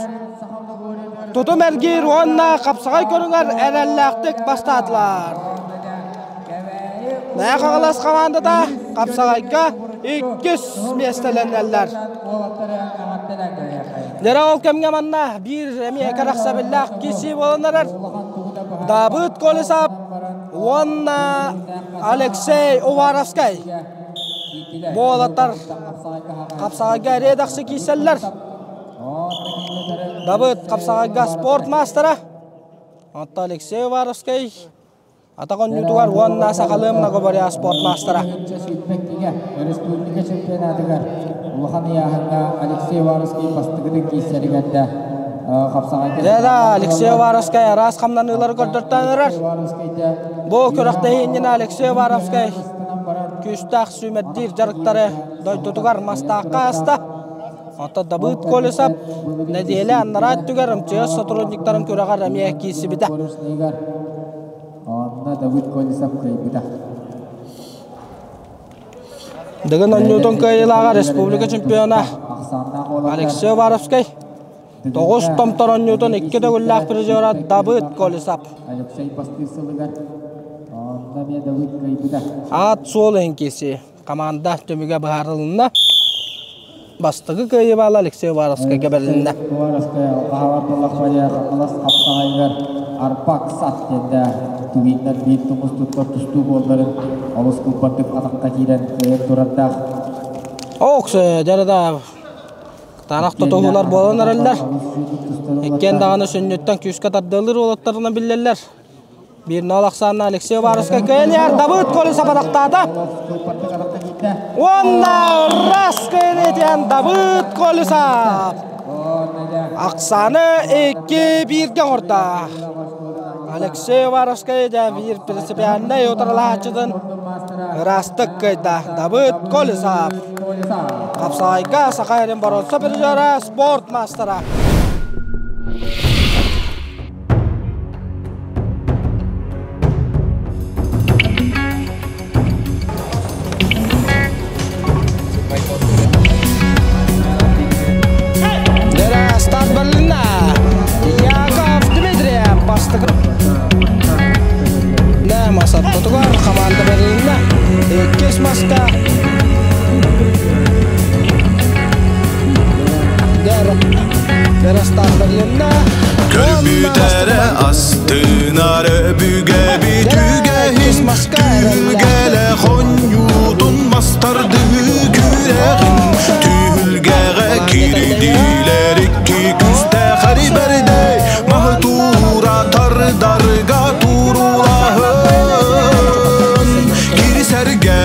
Тутум эргиир уонна хапсаҕай көрүҥэр эрэллээхтик бастаатылар. Мэҥэ Хаҥалас хамаандата хапсаҕайга иккис миэстэлэнэллэр. Дьэ ол кэмҥэ манна биир эмиэ кэрэхсэбиллээх киирсии буолан эрэр. Давыд Колесов уонна Алексей Уваровскай буолаттар хапсаҕайга эриэ-дэхси киирсэллэр. Давыд хапсаҕайга спорт маастара. Онтон Алексей Уваровскай атах оонньуутугар уонна сахалыы многоборье спорт маастара. Республика чемпионатыгар улахан ыйааһыҥҥа Алексей Уваровский бастакытын киирсэригэр да Дьэ да, Алексей Уваровскай араас хамнаныылары көрдөртөөн эрэр. Бу күрэхтэһии иннинэ Алексей Уваровскай күүстээх сүүмэрдиир дьарыктары дойдутугар Мастаахха ааста. Оттон Дабыыт Колесов нэдиэлэ анараа өттүгэр МЧС сотрудниктарын күрэҕэр эмиэ киирсибитэ. Онно Давыд Колесов кыайбыта. Дыгын оонньуутун кыайыылааҕа республика чемпиона Алексей Уваровскай. Тоҕус томтор оонньуутун икки төгүллээх призера Давыд Колесов. Алексей бастыыр сылыгар. Аат суол иһин Команда түмүгэ быһаарылынна. Бастакы кыайыы баала Алексей Уваровскайга бэрилиннэ. Арпак сат диэннэ тувиннар биир тумус туттар тустуу буолларын олус кылбардык атахха киирэн кыайан турардаах. Окс, дьарыда Таанах тутуһуулар буолан эрэллэр. Иккиэн даҕаны сүнньүттэн күүскэ тардыалыыр уолаттарынан биллэллэр. Биир нол ахсаанна Алексей Уваровскай кыайан Давыд Колесов атахтаата. Уонна раз кыайан Давыд Колесов. Ахсааны икки бииргэ оҥордо. Алексей Уваровскай дьэ биир принципиальнай утарылаһааччытын ыраастык кыайда. Давыд Колесов. Хапсаҕайга Саха сирин боруонса призера, спорт маастара. Старт Берлина. Яков Дмитриев бастакы. Масаттотугар команда Берлинна. Иккис маска. Дера старт Берлинна. Көрбүтэрэ астынар өбүгэби түгэһин Түһүлгэлэ хонньуутун мастардыы күрэҕин Түһүлгэҕэ кирдиилэр икки күстээх эрибэрдэй Маһы туура тардарга туруулаһын Кирисэргэ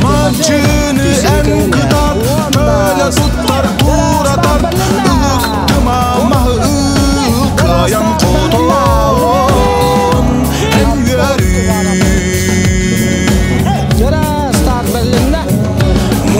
Маччыны эн кытат Төлө туттар туратар Ылыктыма маһы ыл Кыайан хотон Эн үөрүү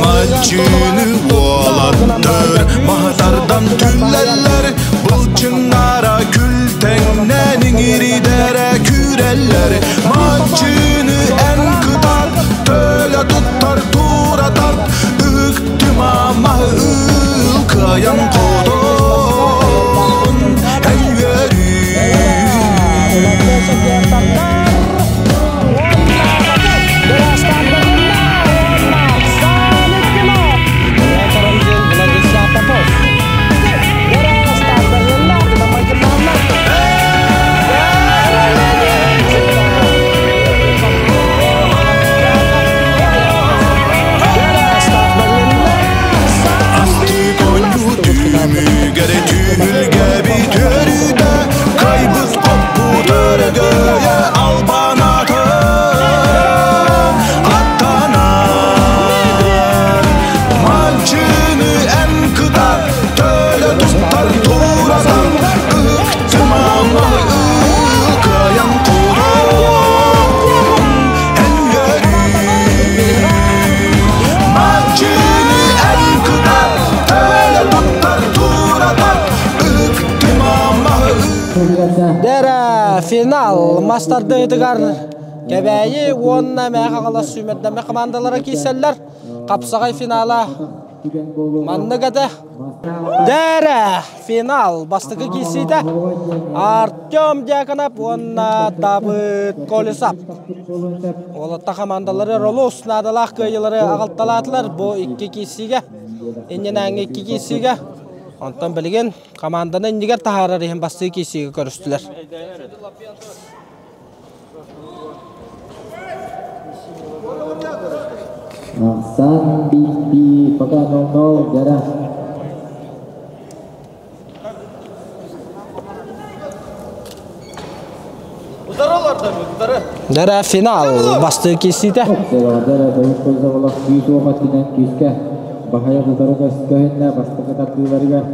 Маччыны уолаттар Маһытардан түллэллэр Былчыҥнара күлтэҥнэн иҥиридэрэ күүрэллэр Маччыны эн кытат Төлө туттар туратар Ыктыма маһы ыл Кыайан хотон Эн үөрүү Түмүгэр түһүлгэби төрүтэ Кайбыт хоппут өрөгөйө албанатын Аттанар Манчыны эн кытар Төлө туттар туратар Ыктымама ылкайан курон Эн үөрүү Манчыны эн кытар Төлө туттар туратар Ыктымама Дэрэ финал мастардыытыгар Кэбээйи уонна Мэҥэ Хаҥалас сүүмэрдэммит командалара киирсэллэр. Хапсаҕай финала маннык этэ. Дэрэ финал бастакы киирсиитэ Артем Дьяконов уонна Давыд Колесов. Уолатта командалары олус наадалаах кыайыылары аҕалталаатылар бу икки киирсиигэ. Иннинээҥҥи икки киирсиигэ. Онтон билигин команданы иннигэр таһаарар иһин бастыы киирсиигэ көрүстүлэр. Сан би пока 0-0 Гара. Дара финал бастыы киирсиитэ. Дара Давид Козаволов күүс уох өттүнэн күүскэ баһайа утары көһүннэ бастакы тардыыларыгар.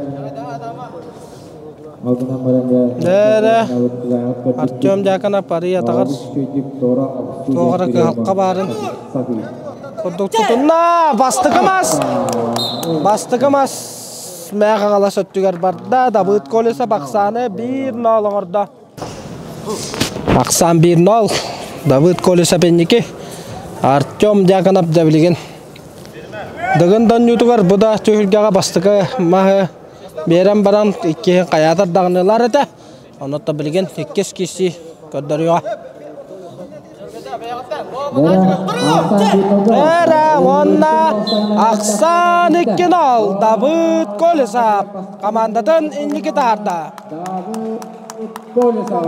Дэрэ Артем Дьяконов пари атаҕар туох эрэ кыһалҕа баарын курдук тутунна. Бастакы мас! Бастакы мас Мэҥэ Хаҥалас өттүгэр барда. Давыд Колесов ахсааны 1-0 оҥордо. Ахсаан 1-0. Давыд Колесов инники. Артем Дьяконов да билигин Дыгын донньуутугар бу да түһүлгэҕэ бастакы маһы биэрэн баран иккиһин хайаатар даҕанылар этэ. Онно билигин иккис киирсии. Көрдөрүөҕэ. Эрэ уонна Ахсан 2-0 Давыд Колесов командатын инники таарда. Колесов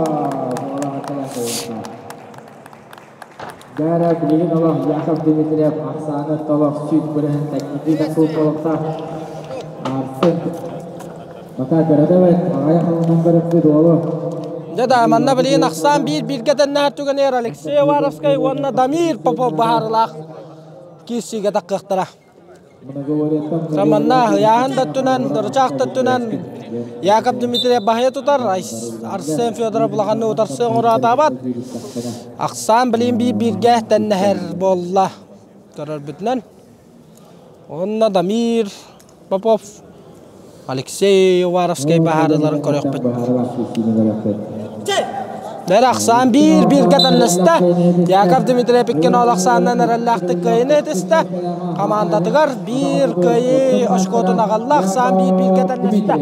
Дара билигин олох Яков Дмитриев ахсааны толох сүүт бырыһын тэҥнэтии да куолахтаах Арсен пока көрөдөбөт аҕайах ылынан көрөппүт уолу. Дьэ да, манна билигин ахсаан биир бииргэ тэннэһэр түгэнигэр Алексей Уваровскай уонна Дамир Попов баһаарылаах киирсиигэ таххыахтара. Манна ыйааһын да өттүнэн, ырычаах да өттүнэн Яков Дмитриев баһыйа тутар, Арсен Федоров улаханнык утарсыы оҥороотаабат. Ахсаан билигин биир-бииргэ тэннэһэр буолла көрөрбүтүнэн. Уонна Дамир Попов, Алексей Уваровскай баһаарыларын көрүөхпүт. Бэр ахсаан биир-бииргэ тэллэстэ. Яков Дмитриев иккин ол ахсаанынан эрэллээхтик кыайыны этистэ. Хамаандатыгар биир кыайыы очкотун аҕалла, ахсаан биир-бииргэ тэллэстэ.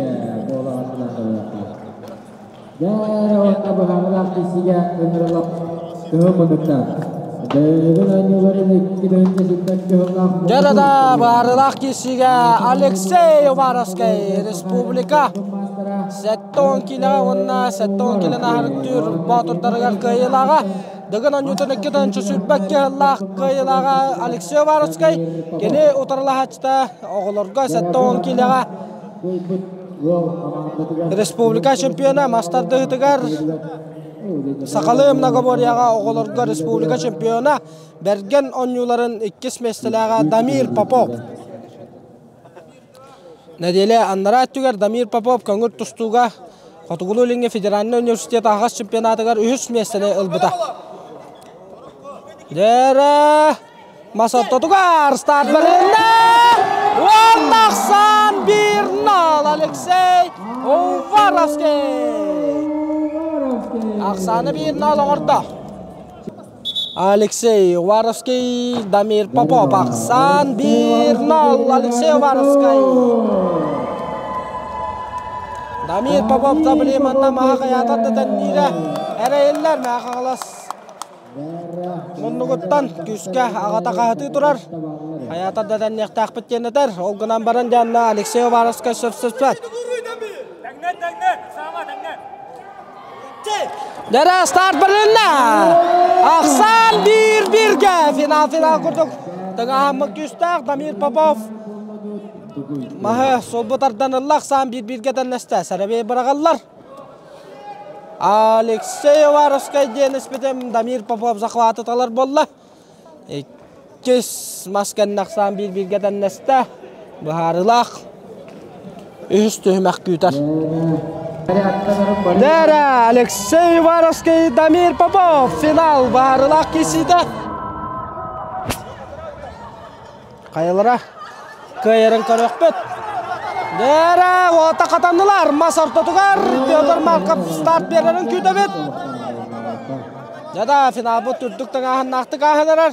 Дьэ-да-да, баарылаах киирсиигэ Алексей Уваровскай республика 70 килоҕа уонна 70 килоны аһарыктыыр боотурдарыгар кыайыылааҕа Дыгын оонньуутун 2 сүүрбэккэ сыллаах кыайыылааҕа Алексей Уваровскай кини утарылаһааччыта оҕолорго 70 килоҕа республика чемпиона мас тардыһыытыгар сахалыы многоборьеҕа оҕолорго республика чемпиона Бэргэн оонньууларын иккис миэстэлээҕэ Дамир Попов. Нэдиэлэ анараа өттүгэр Дамир Попов көҥүл тустууга Хотугулуу-Илиҥҥи федеральнай университет аһаҕас чемпионатыгар үһүс миэстэни ылбыта. Дьэрэ мас ортотугар старт бэрилиннэ! Уонна ахсаан 1-0 Алексей Уваровский! Ахсааны 1-0 оҥордо. Алексей Уваровский, Дамир Попов, Ахсан 1-0, Алексей Уваровский. Дамир Попов табыли манна маха каятар да тэнниирэ эрэйиллэр Мэхаҕалас муннугуттан күүскэ аҕата хаһытыы турар. Хайаатар да тэнниэхтээхпит диэн этэр. Ол гынан баран дьанна Алексей Уваровскай сөпсөспөт. Дара старт барылынна. Ахсан 1-1-ге финал-финал курдук. Тыҥаһаммыт күүстээх Дамир Попов маһы солбу тардан ылла Ахсан 1-1-ге тэннэстэ. Сэрэбиэй быраҕаллар. Алексей Уваровскай диэн испитим Дамир Попов захваты талар буолла. Иккис мас кэннэ ахсаан биир-бииргэ тэннэстэ. Быһаарыылаах үһүс түһүмэх күүтэр. Дэрэ Алексей Уваровский, Дамир Попов финал быһаарыылаах киирсиитэ. Хайалара кыайарын көрүөхпүт. Дэрэ уота хатаннылар мас ортотугар Петр Марков старт биэрэрин күүтэбит. Дьэ да, финалбыт үрдүк тыҥааһыннаахтык ааһынарар.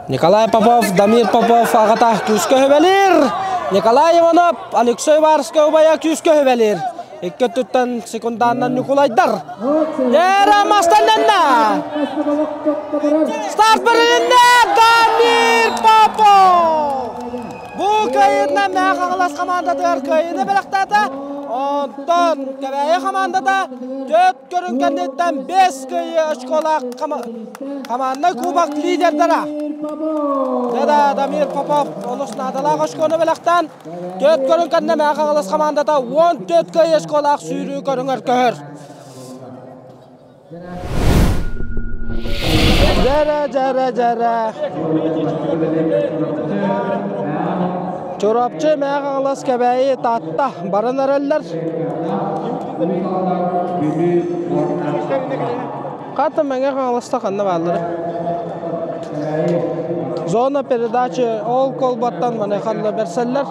Николай Попов, Дамир Попов аҕата күүскэ хөбөлир. Николай Иванов, Алексей Варскай убайа күүскэ хөбөлир. Икки өттүттэн секунданнан Ньукулайдар. Эра мастаннанна! Старт берилинне Дамир Попов! Бу кыайыытынан Мэҥэ Хаҥалас хамаандатыгар кыайыыны бэлэхтээтэ. Онтон Кэбээйи хамаандата төрт көрүҥ кэнниттэн 5 кыайыы очколаах команднай кубок лидердара. Дада Дамир Попов олус наадалаах очкону бэлэхтээн төрт көрүҥ кэннэ Мэҥэ Хаҥалас хамаандата 14 кыайыы очколаах сүүрүү көрүҥэр көһөр. Дьэрэ, дьэрэ, дьэрэ. Чурапчы, Мэҥэ Хаҥалас, Кэбээйи, Таатта баран эрэллэр. Хата Мэҥэ Хаҥаласта ханна бааллара? Зона передачи ол колбаттан маны ханна бэрсэллэр.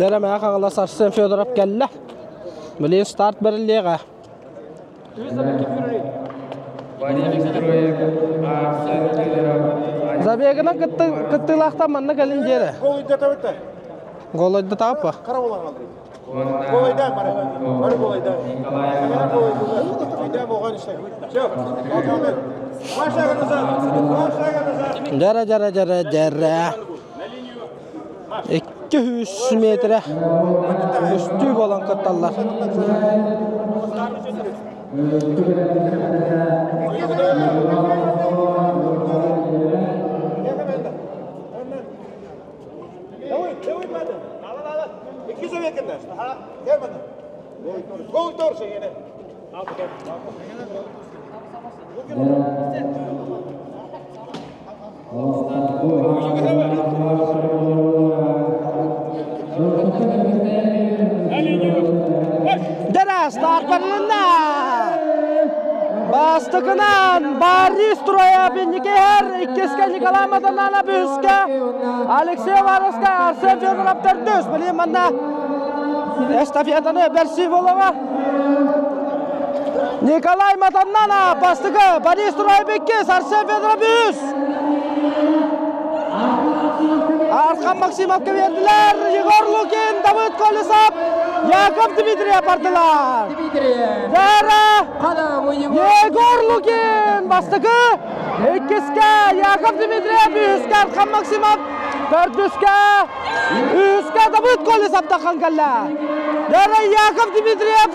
Дэрэ мэҕэ Хаҥалас Арсен Федоров кэллэ. Билигин старт бэриллиэҕэ. Забегынан кыттыылаахтан манна кэлин диэрэ. Голойда тааппа. Дьэрэ дьэрэ дьэрэ дьэрэ. 200 метрэ үстүү буолан кытталлар. Дэрэ стартарылынна! Бастакынан Борис Троев инникиһэр, иккискэ Николай Матананов, үһүскэ Алексей Уваровскай, Арсен Федоров төрдүс. Билин манна эстафетаны бэрсии буолуоҕа. Николай Матаннанов бастакы, Борис Троев иккис, Арсен Федоров үһүс. Архан Максимовка биэрдилэр, Егор Лукин, Давыд Колесов, Яков Дмитриев бардылар. Дара Егор Лукин бастакы, иккискэ Яков Дмитриев, үһүскэ Архан Максимов, төрдүскэ, үһүскэ Давыд Колесов тахан кэллэ. Дара Яков Дмитриев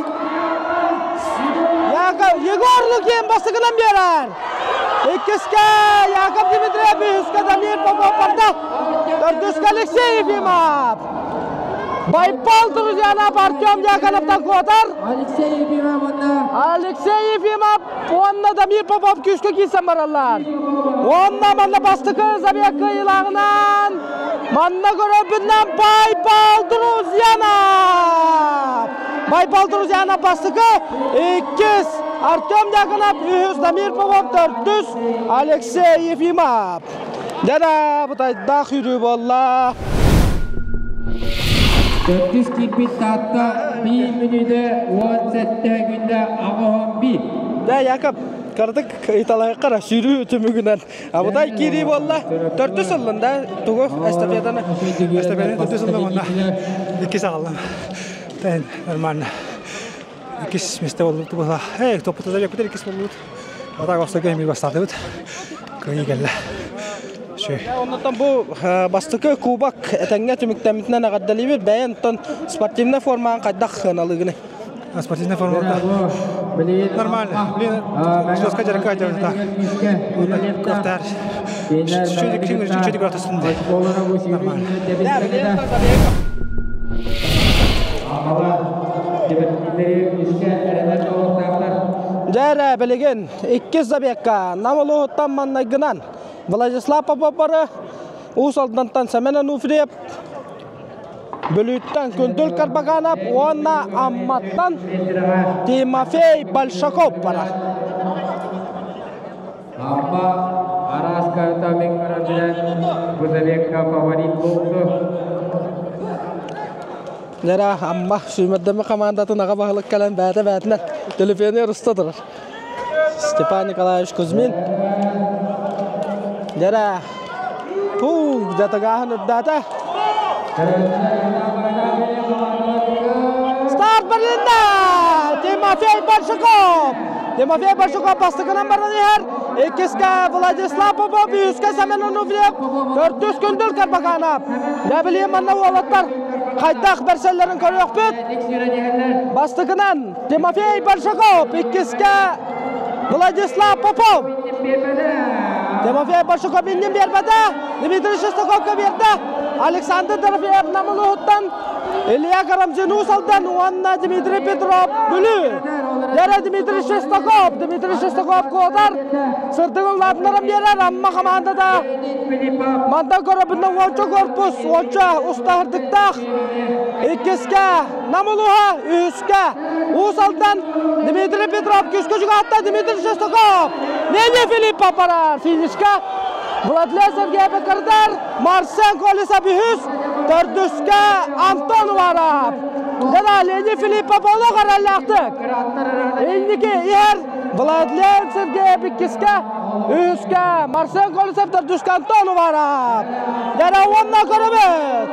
Яков, Егор Лукин бастакынан биэрэр. Иккискэ Яков Дмитриев, үһүскэ Дамир Попов барда. Төрдүскэ Алексей Ефимов. Байпал Друзьянов Артем Дьяконовтан куотар. Алексей Ефимов уонна Алексей Ефимов уонна Дамир Попов күүскэ киирсэн бараллар. Уонна манна бастакы забег кыайыылааҕынан манна көрөрбүнэн Байпал Друзьянов. Байпал Друзьянов бастакы, иккис Артем Дьяконов, үһүс Дамир Попов, төрдүс Алексей Ефимов. Дьэ бутайдаах үүрүү буолла. Төрдүс киирбит Таатта биир мүнүүтэ 17 күндэ аҕыһын биир. Дьэ, Яков, кыратык ыйыталаһыахха сүүрүү түмүгүнэн. Абытай киирии буолла. Төрдүс ыллын да тугу эстафетаны? Эстафетаны төрдүс ыллым онно. Иккис аҕаллым. Тэн нормально. Иккис месте боллубут була. Эй, топпутуза якутер иккис боллубут. Атак остойга эмиэ бастаатыбыт. Кыайыы кэллэ. Оннуттан бу бастакы кубок этэҥҥэ түмүктэммитинэн эҕэрдэлиибит. Бэйэн оттон спортивнай формаҕын хайдах сыаналыыгыный? Спортивная форма нормально. Блин, жестко дьарыкка так. Көхтөр. Чуть-чуть Нормально. Дьэ билигин иккис забегка Нам улууһуттан маннайгынан Владислав Попов Уус Алдантан Семен Ануфриев, Бүлүүттэн Күндүл Карбаганов уонна Амматтан Тимофей Большаков барар. Амма араас карта мен көрөрбүнэн бу забегка фаворит буолду. Нера Амма сүүмэрдэммит хамаандатын аҕа баһылык кэлэн бэйэтэ бэйэтинэн төлөпүөнүгэр уста турар. Степан Николаевич Кузьмин. Дьэрэ пуу дьатагааһын үрдээтэ. Старт барылынна! Тимофей Большаков! Тимофей Большаков бастакынан баран иһэр. Иккискэ Владислав Попов, үһүскэ Семен Онуфриев, төрдүс Күндүл Карбаканов. Дьэ билигин манна уолаттар хайдах бэрсэллэрин көрүөхпүт. Бастакынан Тимофей Большаков, иккискэ Владислав Попов. Тимофей Большаков иннин биэрбэтэ, Дмитрий Шестаковка биэрдэ. Александр Дорофеев Намылыһыттан Илья Карамзин Уус Алдан уонна Дмитрий Петров Бүлүү. Дэрэ Дмитрий Шестаков, Дмитрий Шестаков куотар, сырдыгын улаатыннаран биэрэр Амма хамаандата. Мантан көрөбүнэн уонча корпус, уонча устаһырдыктаах. Иккискэ Нам улууһа, үһүскэ Уус Алдан Дмитрий Петров күүскэ чугаһатта Дмитрий Шестаков. Леня Филиппов барар финишка. Владлен Сергеев Кардар, Марсен Колесов үһүс. Төрдүскэ Антон Уваров. Дана Леонид Филиппов олох эрэллээхтик. Инники иһэр Владлен Сергеев иккискэ, үһүскэ Марсен Колесов, төрдүскэ Антон Уваров. Дана уонна көрөбүт.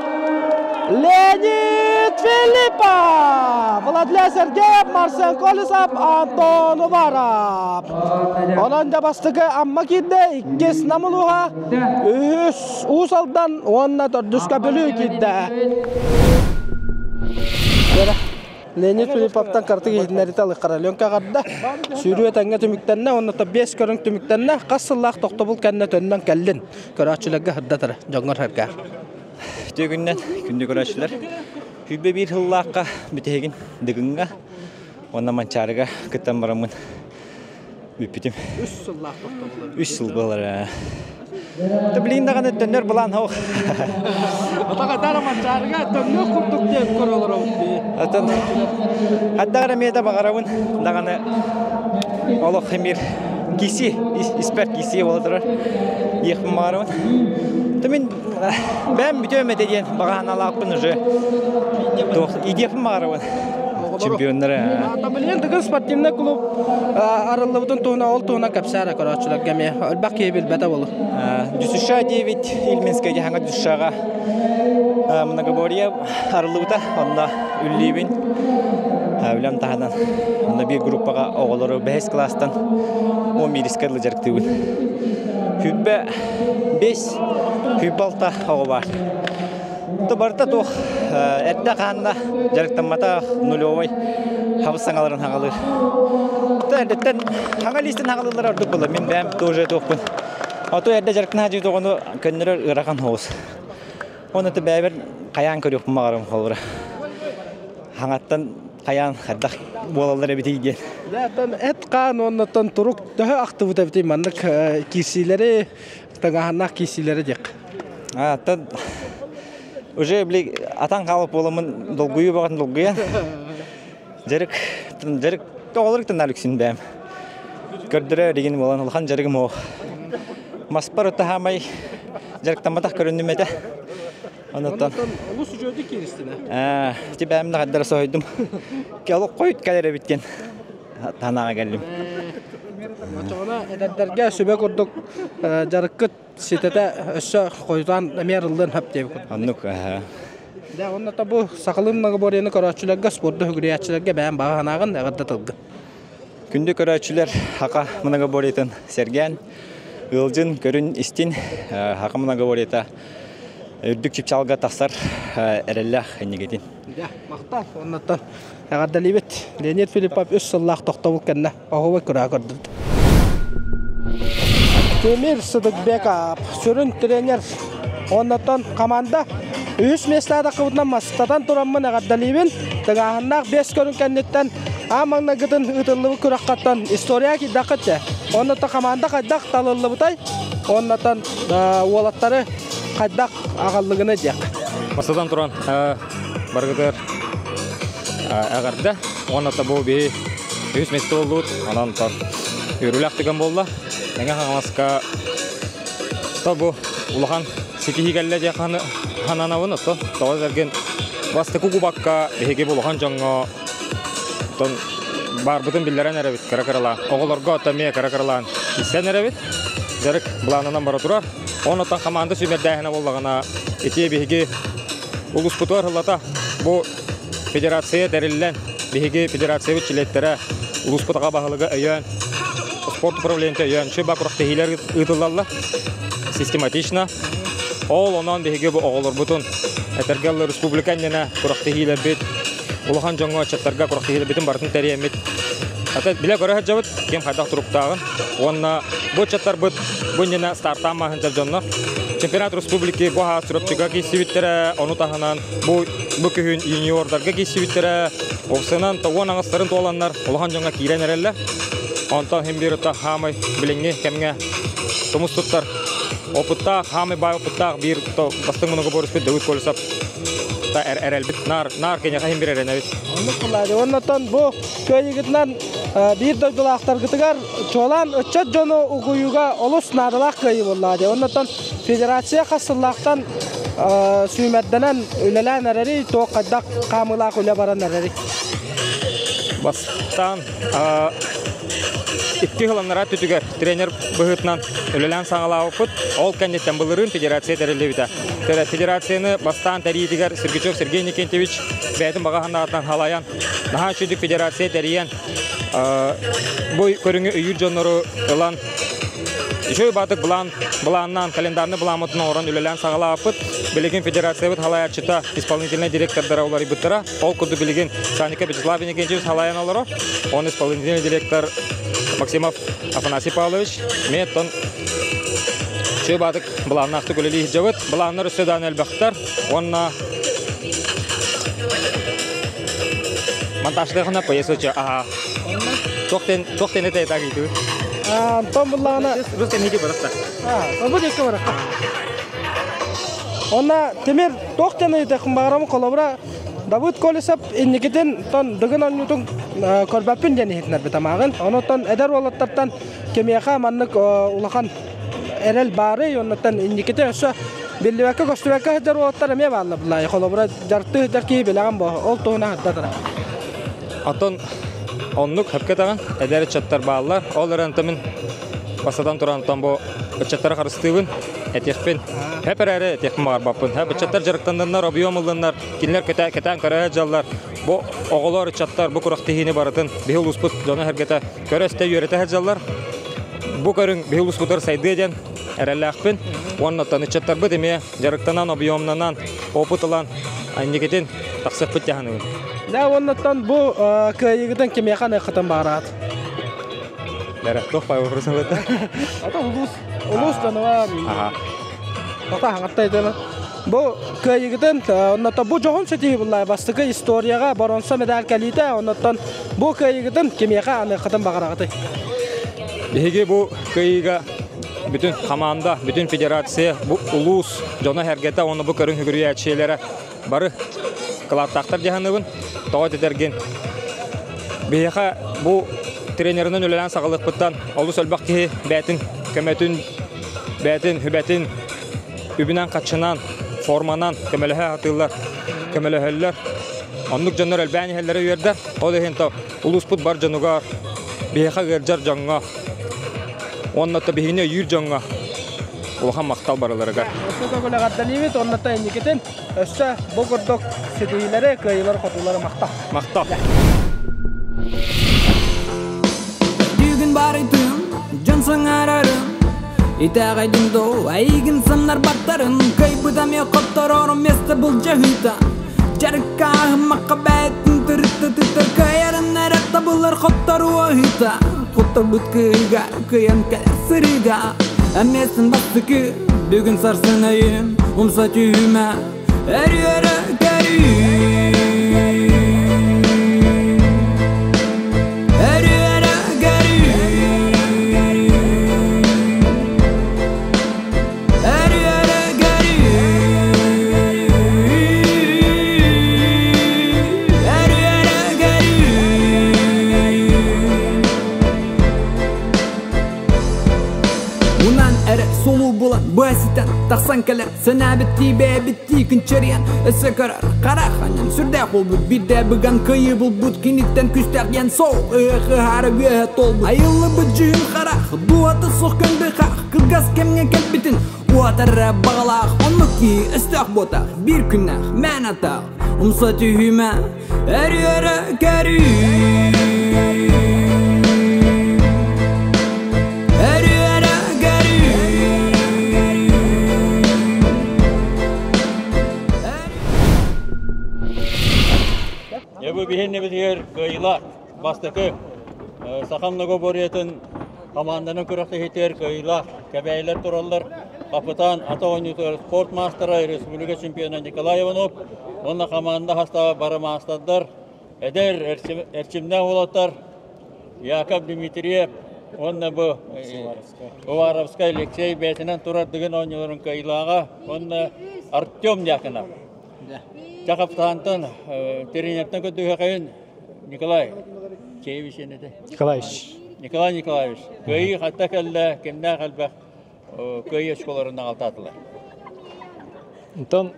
Леонид Филиппов, Владлен Сергеев, Марсен Колесов, Антон Уваров. Онон да бастакы Амма киирдэ, иккис Нам улууһа, үһүс Уус Алдан уонна төрдүскэ Бүлүү киирдэ. Леонид Филипповтан картык иһитиннэриитэ алыххара Ленка аҕарда. Сүүрүү этэҥҥэ түмүктэннэ уонна бес көрүҥ түмүктэннэ. Хас сыллаах тохтобул кэннэ төннөн кэллин. Көрөөччүлэргэ сырдатар дьоҥҥор сэргээ. Үтүө күннэн күндү көрөөччүлэр. Күүбэ биир сыллаахха бүтэһигин Дыгыҥҥа уонна Манчаарыга кыттан бараммын бүппүтүм. Үс сыллаах тохтобул. Үс сыл буолар. Та билигин даҕаны төннөр былаан хоох. Атаҕатара Манчаарыга төннүөх курдук диэн көрөлөр дии. Атын хаддагар эмиэ да баҕарабын даҕаны олох эмир киси испэр киси буола турар диэхпин баҕарабын. Та мин бэйэм бүтүөм этэ диэн баҕа санаалаахпын уже туох идиэхпин баҕарабын. Чемпионнары. Билигин Дыгын спортивный клуб арыллыбытын туһуна ол туһунан кэпсээрэ көрөөччүлэргэ эмиэ элбэх киһи билбэтэ болу. ДЮСШ 9 Ильменская дьаһаҥа ДЮСШ-ҕа многоборье арыллыбыта. Онно үллиибин. Үлэм таһынан онно биир группаҕа оҕолору бэһис класстан 11 дылы дьарыктыыбын. Хүббэ 5, хүббэ алта оҕо баар. Барыта туох эрдэ хаанна дьарыктамматах нулевой хабыс саҥаларын хаҥалыыр. Эрдэттэн хаҥа лиистин хаҥалыыллар ордук буолар. Мин бэйэм тоже туохпун. Ото эрдэ дьарыктана сылдьыбыт оҕону көннөрөр ыарахан соҕус. Оны бэйэбэр хайаан көрүөхпүн баҕарым холобура. Хаҥаттан хайаан хайдах буолаллар эбитий диэн. Эт хаан уоннаттан турук төһө ахтыбыт эбитий маннык киирсиилэри тыҥааһыннаах киирсиилэри диэх. Аттан уже били атан хаалып буоламмын долгуйуу баҕатын долгуйан дьарык дьарык оҕолор тынаар үксүн бэйэм көрдөрө дигин буолан улахан дьарыгым суох маспар утаһаамай дьарыктамматах көрүннүм этэ онуттан олус үчүгэйдик кииристинэ ээ ити бэйэм да хайдара соһуйдум олох хойут кэлэр эбит диэн таһынааҕа кэллим Оччоҕуна эдэрдэргэ сүбэ курдук дьарыккыт ситэтэ өссө хойутаан эмиэ арыллыан сөп диэбит. Оннук. Дьэ, уонна бу сахалыы многоборьены көрөөччүлэргэ, спорду үгүрүйээччилэргэ бэйэм баҕа санааҕын эҕэрдэ тылгын. Күндү көрөөччүлэр, Хака многоборьетын сэргээн, ыалдьын, көрүн, истин. Хака многоборьета үрдүк чыпчаалга тахсар эрэллээх иннигитин. Дьэ, махтал. Оннуттан эҕэрдэлиибит. Леонид Филиппов үс сыллаах тохтобул кэннэ оһуобай күрэҕэ көрдүбүт. Темир Сыдыкбеков сүрүн тренер оннотон команда үһүс миэстэ мастатан тураммын эҕэрдэлиибин. Тыҥааһыннаах бэс көрүҥ кэнниттэн аан маҥнайгытын ыытыллыбыт күрэххаттан история киирдэххит Оннотон команда хайдах талыллыбытай, оннотон уолаттары хайдах аҕаллыгына диэх. Бастатан туран барыгытыгар эҕэрдэ. Уонна бу биһи үһүс миэстэ буоллубут. Онон үөрүүлээх түгэн буолла. Мэҥэ Хаҥаласка бу улахан ситиһии кэллэ диэх сананабын. Оттон тоҕо эргин бастакы кубокка биһиги бу улахан дьоҥҥо оттон баарбытын биллэрэн эрэбит кыра-кыралаан. Оҕолорго оттон эмиэ кыра-кыралаан истэн эрэбит. Дьарык былаанынан бара турар. Онон хамаанда сүүмэрдээһинэ буоллаҕына ити биһиги улууспутугар ыллата бу федерация тэриллэн биһиги федерациябыт чилиэттэрэ улууспут аҕа баһылыга өйөөн спорт управлениета өйөөн чыба күрэхтэһиилэр ыытыллаллар систематично ол онон биһиги бу оҕолорбутун этэргэ республика иннинэ күрэхтэһиилэрбит улахан дьоҥҥо ыччаттарга күрэхтэһиилэрбитин барытын тэрийэммит ата билэ көрө сылдьабыт ким хайдах туруктааҕын уонна бу ыччаттарбыт бу иннинэ стартаан маһынчар дьоннор чемпионат республики бу аһаа Чурапчыга киирсибиттэрэ ону таһынан бу бу күһүн юниордарга киирсибиттэрэ уопсайынан уон аҥастарын туоланнар улахан дьоҥҥо киирэн эрэллэр онтон иһин биир хаамай билиҥҥи кэмҥэ тумус туттар опыттаах хаамай баай опыттаах биир бастыҥ многоборецпит Давыд Колесов та эрэлбит наар наар киниэхэ иһин биир эрэнэбит Оннук булаады. Оннотон бу кыайыгытынан биир дойдулаахтаргытыгар чуолаан ыччат дьону угуйууга олус наадалаах кыайыы буолла. Оннотон федерация хас сыллаахтан сүүмэрдэнэн үлэлээн эрэри, туох хайдах хаамыылаах үлэ баран эрэри? Бастаан икки сыл түтүгэр тренер быһыытынан үлэлээн саҥалаабыппыт. Ол кэнниттэн былырыын федерация тэриллибитэ. Федерацияны бастаан тэрийиитигэр Сергучев Сергей Никентьевич бэйэтин баҕа санаатынан халайан, наһаа үчүгдүк федерация тэрийэн, бу көрүҥү өйүүр дьоннору ылан үчүгэй баатык былаан былааннаан календарный былааммытын оҥорон үлэлээн саҕалаабыппыт. Билигин федерациябыт халайааччыта исполнительнай директордара уларыйбыттара. Ол курдук билигин Саника Вячеслав Иннокентьевич халайан олорор. Он исполнительный директор Максимов Афанасий Павлович. Мен үчүгэй баатык былааннаахтык үлэлии сылдьабыт. Былааннар өссө даҕаны элбэхтэр. Уонна монтажтыахына поездоча аха. Туох тен этэй так ыйтыбыт? Антон буллаҕына Рус кэнники барахта. Бу диэки барахта. Онна Тимир туох тен ыйтыахпын баҕарабын холобура Давыд Колесов инникитин тон дыгын онньутун көрбөппүн диэн иһитинэрбит амааҕын. Онуттан эдэр уолаттартан кимиэхэ маннык улахан эрэл баарый, оннуттан инникити өссө биллибэккэ көстүбэккэ сылдьар уолаттар эмиэ бааллар буллаайы. Холобура дьарыктыы сылдьар киһи билэҕин бо, ол туһунан сырдатара. Оттон оннук хөпкө даҕан эдэр ыччаттар бааллар. Ол эрэн мин бастатан туран бу ыччаттары харыстыыбын, этиэхпин. Хэп эрээри этиэхпин баҕарбаппын. Хэп ыччаттар дьарыктанныннар, объем ыллыннар, кинилэр кэтээн көрө сылдьаллар. Бу оҕолор, ыччаттар бу күрэхтэһиини барытын биһи улууспут дьоно-сэргэтэ көрө-истэ үөрэтэ сылдьаллар. Бу көрүҥ биһи улууспутугар сайдыа диэн эрэллээхпин. Уонна оттон ыччаттарбыт эмиэ дьарыктанан, объемнанан, опыт ылан, инникитин тахсыахпыт дьаһаныбын. Дьэ, уоннаттан бу кыайыыгытын кимиэхэ аныаххытын баҕараат? Бэрэ, туох бай вопрос ылыта? Ата улуус, улуус дьонугар. Аха. Ата хаҥаттай дьоно. Бу кыайыгытын, оннотон бу дьоһун ситиһии буллай бастакы историяҕа боронса медаль кэлиитэ, оннотон бу кыайыгытын кимиэхэ аныаххытын баҕараҕытый? Биһиги бу кыайыыга бүтүн хамаанда, бүтүн федерация, бу улуус дьоно-сэргэтэ уонна бу көрүҥ сүгүрүйээччилэрэ бары кылааттаахтар дьаһаныбын. Тоҕо этэргин биһиэхэ бу тренеринэн үлэлээн саҕалыахпыттан олус элбэх киһи бэйэтин көмөтүн, бэйэтин сүбэтин үбүнэн-хаччынан, форманан көмөлөһө сатыыллар, көмөлөһөллөр. Оннук дьоннор элбээн иһэллэрэ үөрдэр. Ол иһин то улууспут бар дьонугар, биһиэхэ ыалдьар дьоҥҥо уонна то биһигини өйүүр дьоҥҥо улахан махтал барыларыгар. Өссө төгүл эҕэрдэлиибит уонна та инникитин өссө бу курдук ситиһиилэри, кыайыылары-хотуулары махтал. Махтал. Бүгүн барытым, дьон саҥарарым Итэҕэйдим доо, эйигин самнарбаттарын Кыайбыта эмиэ хотторорум место былдьаһыыта Дьарыкка аһыммакка бэйэтин тырытта тыттар Кыайарын эрэ табыллар хотторуу аһыыта Хотторбут кыыга кыайан кэлэр сырыыга Эмиэсин бастакы бүгүн сарсын өйүм Умса түһүмэ өрүөрэ көрүү Өрүөрэ көрүү Өрүөрэ көрүү Өрүөрэ көрүү Унан эрэ сулуу булан быа ситэн тахсан кэлэр Сэнээбиттии бэйэбиттии күнчэриэн Өссө көрөр харах анньан сүрдээх буолбут Биирдэ быган кыайыы булбут Киниттэн күстээх диэн сол Ыһыах ыһаара үөһэ толбут Айыллыбыт дьүһүн харах Дуота суох көндө хах Кылгас кэмҥэ кэлбитин Уотара баҕалаах Оннук киһи өстөөх буотах Биир күннээх мээнэ атах Умса түһүмэ Өрүөрэ көрүү Өрүөрэ көрүү Дьэ бу биһиннибитигэр кыайыылаах бастакы саха многоборьетын хамаанданан күрэхтэһиитигэр кыайыылаах кэбээйилэр тураллар. Хапытаан ата оонньуутугар спорт маастара, республика чемпиона Николай Иванов уонна хамаанда састааба бары маастардар, эдэр эрчимнээх уолаттар Яков Дмитриев уонна бу Уваровскай Алексей бэйэтинэн турар Дыгын оонньууларын кыайыылааҕа уонна Артем Дьяконов. Дьэ хапытаантан тренертэн көрдөһүөххэйин Николай Чеевич этэ. Николаевич. Николай Николаевич, кыайыы хатта кэллэ, кимнээх элбэх кыайыы очколарын аҕалтаатылар. Онтон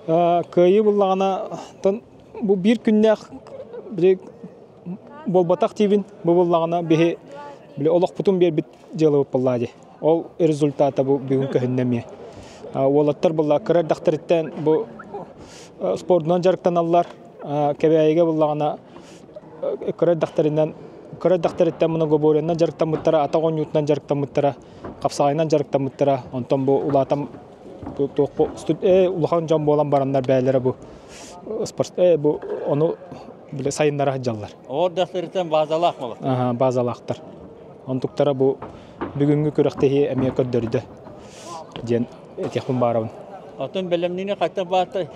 кыайыы буллаҕына, онтон бу биир күннээх били буолбатах диибин, бу буллаҕына биһи били олохпутун биэрбит дьыалабыт буоллаа дии. Ол результата бу бүгүн көһүннэ эмиэ. Уолаттар булла кыра эрдэхтэриттэн бу спордунан дьарыктаналлар. Кэбээйигэ буллаҕына кыра эрдэхтэринэн кыра эрдэхтэриттэн многоборьенан дьарыктаммыттара, атах оонньуутунан дьарыктаммыттара, хапсаҕайынан дьарыктаммыттара. Онтон бу улаатан туох бу улахан дьон буолан бараннар бэйэлэрэ бу спорт бу ону бile сайыннара сылдьаллар. Оҕо эрдэхтэриттэн базалаах буолар. Базалаахтар. Онтуктара бу бүгүҥҥү күрэхтэһии эмиэ көрдөрдө диэн этиэхпин баарабын. Оттон бэлэмниини хайдах бааттай?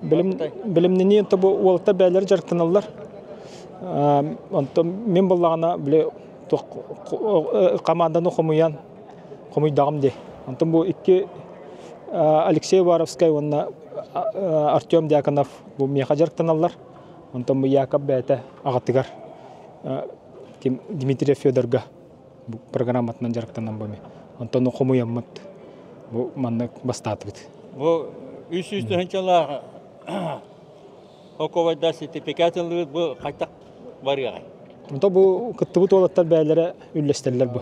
Бэлэмнэнии онто бу уолаттар бэйэлэрэ дьарыктаналлар. Онтон мин буоллаҕына били команданы хомуйан хомуйдаҕым дии. Онтон бу икки Алексей Уваровскай уонна Артем Дьяконов бу миэхэ дьарыктаналлар. Онтон бу Яков бэйэтэ аҕатыгар ким Дмитрий Федорга бу программатынан дьарыктанан бу Онтон хомуйаммыт бу маннык бастаатыбыт. Бу 300 тыһыынчалаах Оковайда сертификат ыллыбыт бу хайтах барыаҕай? Онто бу кыттыбыт уолаттар бэйэлэрэ үллэстэллэр бу.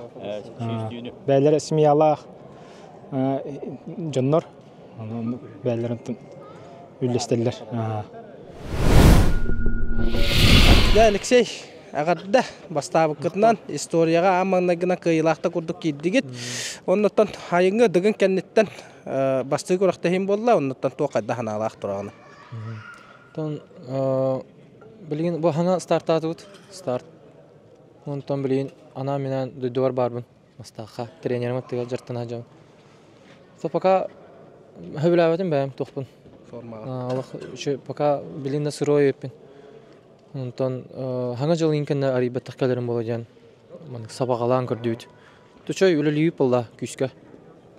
Бэйэлэрэ семьялаах дьоннор бэйэлэрин үллэстэллэр. Дьэ, Алексей, эҕэрдэ бастаабыккытынан историяҕа аан маҥнайгынан кыайыылаахта курдук киирдигит. Оннуттан айыҥҥы дыгын кэнниттэн бастыы күрэхтэһиим буолла, оннуттан туох хайдах санаалаах тураҕын? Онтон билигин бу хаҥа стартаатыбыт. Старт. Онтон билигин анаан-минээн дойдубар баарбын. Мастаахха тренерим аттыгар дьарыктана дьон. То пока сөбүлээбэтим бэйэм туохпун. Формаҕа. Олох пока билин да сырой эппин. Онтон хаҥа дьыл кэннэ арыйбаттах кэлэрим буола диэн маннык сабаҕалаан көрдүбүт. Тучой үлэлиибит буолла күүскэ.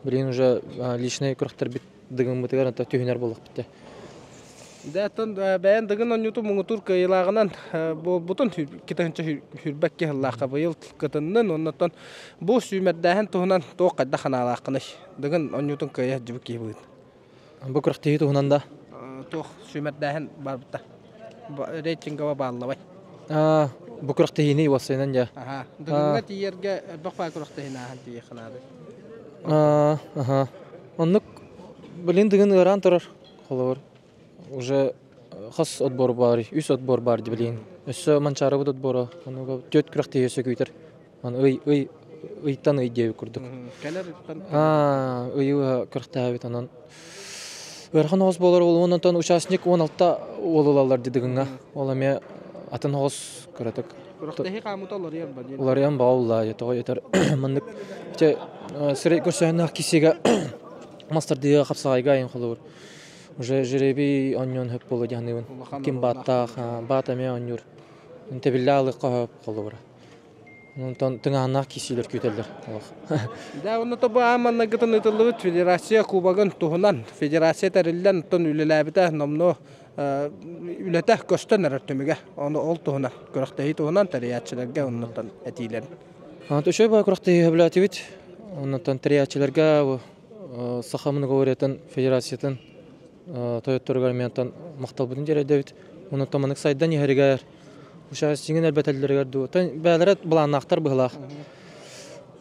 Билигин уже личный күрэхтэрбит дыгыммытыгар anta түһүнэр буоллахпыт дэ. Дэ оттон бэйэн дыгын онньуту муҥутуур кыайыылааҕынан буолбутун китанча хүрбэкки сыллаахха быйыл кытыннын оннуттан бу сүүмэрдээһин туһунан туох хайдах санаалааххыный? Дыгын онньутун кыайа сылдьыбыт киһи быһыытынан. Бу күрэхтэһии туһунан да? Туох сүүмэрдээһин барбыта? Рейтингово бааллабай. Бу күрэхтэһиини уопсайынан дьэ. Аха. Дыгыҥҥа тиийэргэ элбэх баа күрэхтэһиини ааһан тиийиэххэ наада. Аха. Оннук блин дыгын ыараан турар холобур. Уже хас отбор бар, үс отбор бар ди билин. Өссө Манчаарыбыт отбора, онуга түөрт күрэхтэһии өссө күүтэр. Аны ый ый ыйтан ый диэбит курдук. Кэлэр ыттан. Аа, ыйы күрэхтэһэбит онон. Ыарахан оҕус буолар уолун онтон участник 16 уол ылаллар дидыгыҥҥа. Ол эмиэ атын оҕус кыратык. Күрэхтэһии хаамыта уларыйар ба диэн. Уларыйан баҕа тоҕо этэр маннык ити сирэй көрсөһүннээх киһигэ мастардыыга хапсаҕайга айын холобур. Уже жеребий онньуон хөп буолуо дии саныыбын. Ким бааттаах, баат эмиэ оонньуур. Тэбиллэ аалыахха хөп холобура. Онтон тыҥааннаах киирсиилэр күүтэллэр олох. Дьэ, онно бу аан маҥнайгытын ыытыллыбыт федерация кубогын туһунан федерация тэриллэн оттон үлэлээбитэ номнуо үлэтэ көстөн эрэр түмүгэ. Ону ол туһунан күрэхтэһии туһунан тэрийээччилэргэ оннуттан этиилэрин. Үчүгэй баа күрэхтэһии сөбүлээтибит. Оннуттан тэрийээччилэргэ Саха многоборьетын федерациятын тойотторугар эмиэ онтон махталбытын тиэрдэбит. Оннуттан маннык сайдан иһэригэр участигын элбэтэллэригэр дуу. Бэйэлэрэ былааннаахтар быһылаах.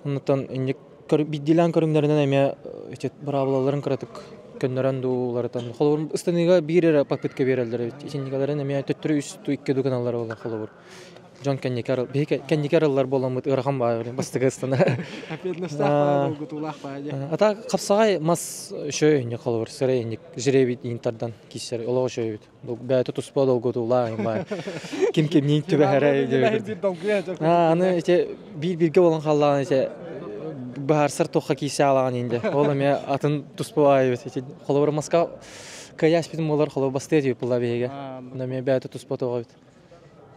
Оннуттан инник биирдиилээн көрүҥнэринэн эмиэ ити быраабылаларын кыратык көннөрөн дуу уларытан. Холобур, ыстаныыга биир эрэ попытка биэрэллэр эбит. Итинникэлэрин эмиэ төттөрү үс дуу икки дуу гыналлар буолар холобур. Дьон кэнники биһи кэнники арыллар буоламмыт ыарахан баайы бастакы ыстана. Эппиэтинэстээх баайы долгутуулаах баайы. Ата хапсаҕай мас үчүгэй инник холобур сырай инник жребий тардан киирсэр олох үчүгэй эбит. Бэйэтэ туспа долгутуулаах баай. Ким кимниин түбэһэрэ Аны ити биир бииргэ болон халлаан ити быһаарсар туохха киирсэ алаҕын инде. Ол эмиэ атын туспа баайыбыт. Ити холобур маска кыайаспытым буолар холобур бастыа диэбит буолла биһиги. Онно эмиэ бэйэтэ туспа тоҕо эбит.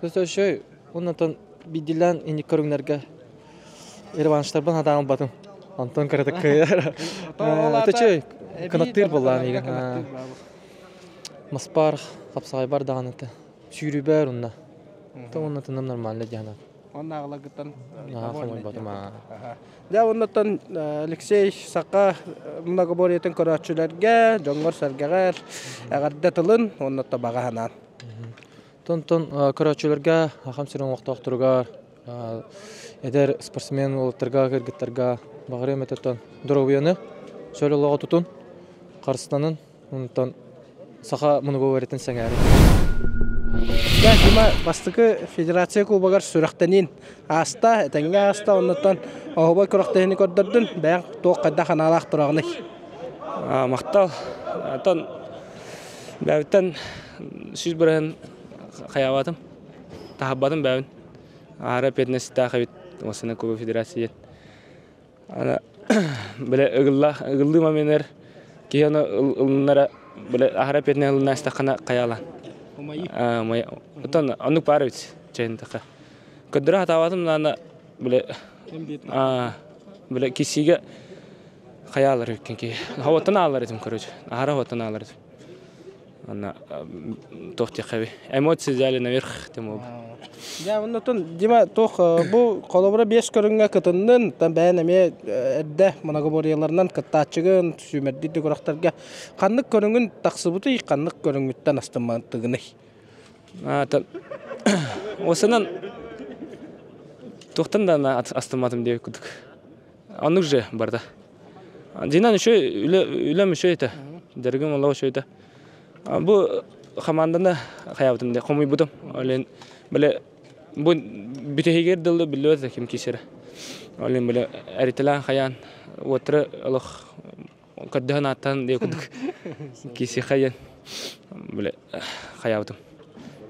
Өссө оннотон биирдиилээн инник көрүҥнэргэ реванштарбын хатаан ылбатым. Онтон кыратык кыайар. Төчөй кынаттыыр буоллаан миигин. Маспар хапсаҕайбар даҕаны этэ. Сүүрүүбэр унна. Оннотунам нормально диэн. Онна аҕаларгыттан хомойботум. Дьэ, оннуттан Алексей саха многоборьетын көрөөччүлэргэ, дьоҥҥор-сэргэҕэр эҕэрдэ тылын, оннуттан баҕа санаан. Тон көрөөччүлэргэ, Ахам сирин олохтоохторугар, эдэр спортсмен уолаттарга, кыргыттарга баҕарыам этэ доруобуйаны чөл олоҕу тутун, харыстанын, онтон саха многоборьетын сэҥээрин. Дьэ, Дима бастакы федерация кубогар сүрэхтэниин ааста, этэҥҥэ ааста, оннуттан оһуобай күрэхтэһиини көрдөрдүн, бэйэҥ туох хайдах анаалаах тураҕыный? Махтал. Оттон бэйэбиттэн 100% хайаабатым, таһарбатым бэйэбин. Аара пятнадцатаах эбит Уосана Куба Федерация диэн. Аны бile ыгылла ыгыллыы моментар киһи ону ылыннара бile аһара пятнадцать ылына истаххына хайаалаан. Оттон оннук баар эбит чэйин таха. Көрдөрө хатаабатым наана бile бile кисиигэ хайаалар үккен киһи. Хаваттан аалар этим короче. Аһара хаваттан аалар этим. Ана туох диэххэ эмоции взяли наверх тем Дьэ, оннотон Дима туох бу холобура биэс көрүҥҥэ кытыннын, тан бэйэн эмиэ эрдэ многоборьеларынан кыттааччыгын, сүүмэрдиир да күрэхтэргэ ханнык көрүҥүн тахсыбытый, ханнык көрүҥҥүттэн астымматыгыный? Осынан туохтан да астымматым диэбит курдук. Оннук же барда. Динан еще үлэм еще это. Дәргем олох еще это. Бу хамаанданы хайабытым де хомуйбутум. Олен биле бу бүтэһигер дылы билбэт ким кисерэ. Олен биле эрителэн хаян уоттары олох көрдөһөн ааттан диye курдук киси хайан биле хаябытым.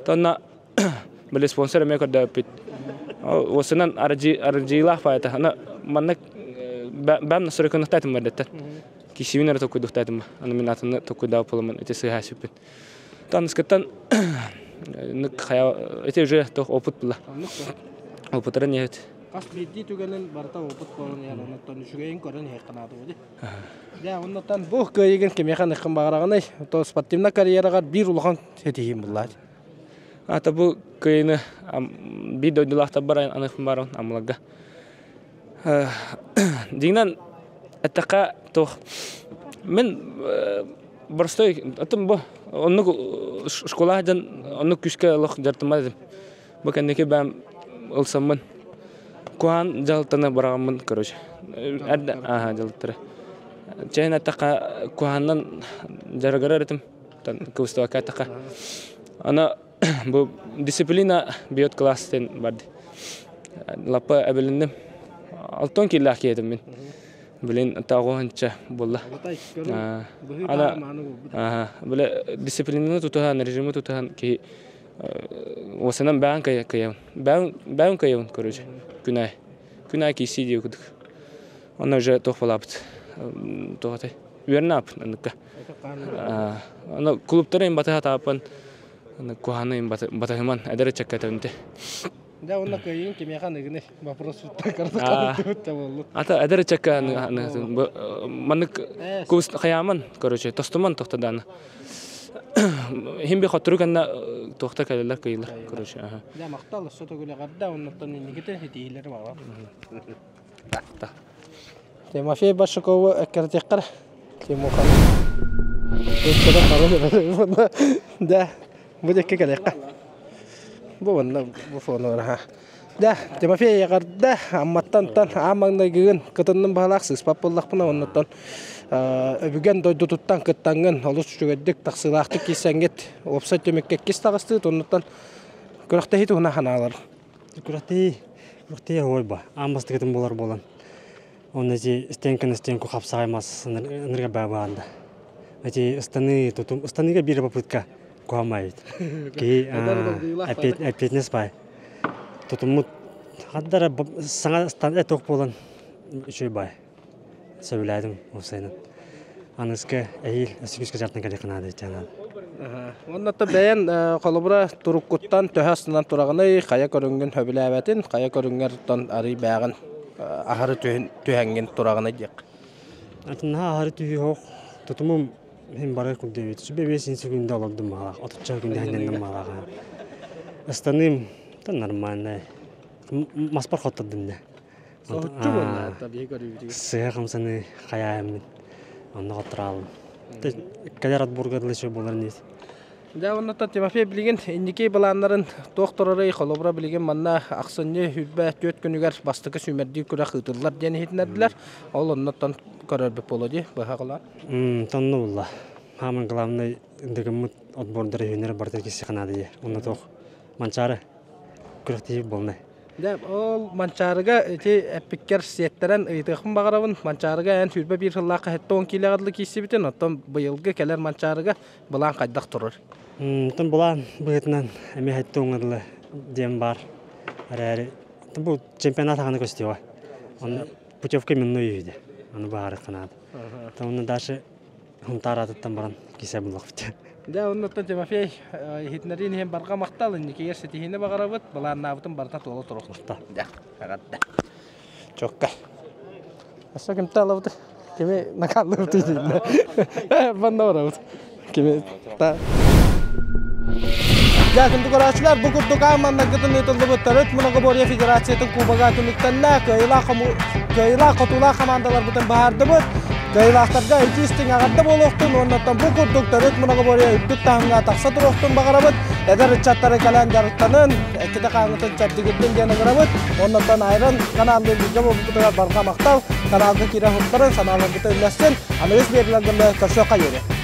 Тонна биле спонсор эмиэ көрдөппүт. Осынан арджиилаах баайта. Ана маннык бэм насырыкыныктаатым бардеттен. Кисибин эрэ токуйдуктаатым. Аны мин атыны токуйдаабыт буоламмын ити сыыһа сүппүт. Таныскыттан ити уже тох опыт была. Опыттара не Хас биирдии түгэнин барыта опыт буолан иһэр, оннуттан үчүгэйин көрөн иһиэххэ наада буолуо. Дьэ, оннуттан бу кыайыгын кимиэхэ аныаххын баҕараҕыный? То спортивнай карьераҕар биир улахан ситиһиим буллаат. Ата бу кыайыны биир дойдулаахтарбар аныахпын баарым Аммаларга. Дьиҥинэн эттэххэ туох мин простой атын бу оннук школа дьон оннук күүскэ олох дьарыктаммат этим. Бу кэнники бэйэм ылсаммын куһаан дьаһалтаны быраҕаммын короче эрдэ ааһа дьалыттара. Чэйин эттэххэ куһааннан дьарыгырар этим кыбыстыбакка эттэххэ. Аны бу дисциплина бьет класс диэн барды. Лаппа эбилинним. Алтон киилээх киһи этим мин. Блин, тааҕуһанча буолла. Ана бile дисциплинаны тутуһан, режими тутуһан киһи уосанан бээн кыйабын. Бээн кыйабын, короче, күн аайы. Күн аайы киирсии диye курдук. Онно уже туох буолаабыт. Туох этэй? Үөрэнэ ааппын оннукка. Аны клубтары им батыһа тааппын, куһааны им батыһыман, эдэр ыччакка этэбин Дьэ, уонна кыайыын кимиэхэ аныгыный? Вопрос карта буоллу. Ата эдэр ыччакка маннык кубус хайааман, короче, тостуман тохтодааны. Хим би хоттору кэннэ туохта кэлэллэр кыйылар, короче. Дьэ, махтал, өссө төгүл эҕэрдэ, оннуттан инникитин ситиһиилэри баҕарабын. Тимофей Большакову эккирэтиэххэ Тимоха. Да, бу диэки кэлиэххэ. Бу манна бу фонугар Да, Тимофей эҕэрдэ Амматтан аан маҥнайгыгын кытынным баһылаах сыыспат буоллахпына оннуттан өбүгэн дойдутуттан кыттаҥҥын олус үчүгэйдик тахсыылаахтык киирсэҥҥит уопсай түмүккэ иккис таҕыстыыт оннуттан күрэхтэһии туһунан ханаалар Күрэхтэһии күрэхтэһии оһуой ба аан бастакытын буолар буолан онно ити стенка на стенку хапсаҕай мас ынырга баа баанда эти ыстаныы тутум ыстаныыга биир попытка куһаммай киһи ответственность бай тутуммут хаддара саҥа эток буолан үчүгэй бай сөбүлээтим уопсайынан аныска эһиил өссө күүскэ дьарыктан кэлиэххэ наада иччээн Уонна бэйэн холобура туруккуттан төһө астынан тураҕыный, хайа көрүҥҥүн сөбүлээбэтин, хайа көрүҥҥэр арый бээҕин аһары түһэҥҥин тураҕыный диэх. Наһаа аһары түһүү тутумум иһин барар курдук сүбэ биэс күндэ олордум маалаах отучча күндэ ханнанным маалаах ыстаныым да нормальный. Маспар хоттордум да. Соһуччу буолла биһи көрүүбүтүгэр. Сыа хамсаны хайаайаммын. Онно хоттораалым. Кэлэр отборга дылы чө болар нет. Дьэ оннуттан Тимофей билигин инники былааннарын туох турарый холобура билигин манна ахсынньы 24 күнүгэр бастакы сүүмэрдиир күрэх ыытыллар диэн иһитиннэрдилэр. Ол оннуттан көрөрбүт буолуо дии быһа холоон. Тонно булла. Хааман главный дыгыммыт отбордары үһүннэр барыта киси ханаады дии. Онно туох манчаары күрэхтиһии буолна. Дьэ, ол Манчаарыга ити эппиккэр сиэттэрэн ыйытыахпын баҕарабын. Манчаарыга эн 21 сыллаахха 70 киилэҕэ дылы киирсибитин, оттон быйылгы кэлэр Манчаарыга былаан хайдах турар? Оттон былаан быһыытынан эмиэ 70 дылы диэн баар. Эрээри бу чемпионат аҕаны көстүөҕэ. Онно путевка именной үһү Аны баары наада. Онно дальше Хунтаар аатыттан баран кисе буллахпыт. Дьэ, оннуттан Тимофей иһитиннэриин иһин барҕа махтал, инникигэр ситиһиини баҕарабыт, былааннаабытын барыта туола туруохтун. Дьэ, эҕэрдэ. Чокка. Аса кимтэ алабыт? Кими накаллыбыт дииллэ. Банна барабыт. Кими та Дьэ, күндү көрөөччүлэр, бу курдук аан маннаргытын ыытыллыбыт төрүт многоборье федерациятын кубога түмүктэннэ. Кыайыылаах хотуулаах хамаандаларбытын баһаардыбыт. Кыайыылаахтарга итии истиҥ эҕэрдэ буолуохтун уоннаттан бу курдук төрүт многоборье үрдүк таһымҥа тахса туруохтун баҕарабыт. Эдэр ыччаттары кэлэн дьарыктанын, эккитэ хааммытын чэбдигирдин диэн ыҥырабыт. Уоннаттан Айрон каналлыын бииргэ буолбутугар барҕа махтал. Каналга киирэ сылдьарын, санааларгытын үллэстин. Аныгыс биэриилэргэ көрсүөххэ диэри.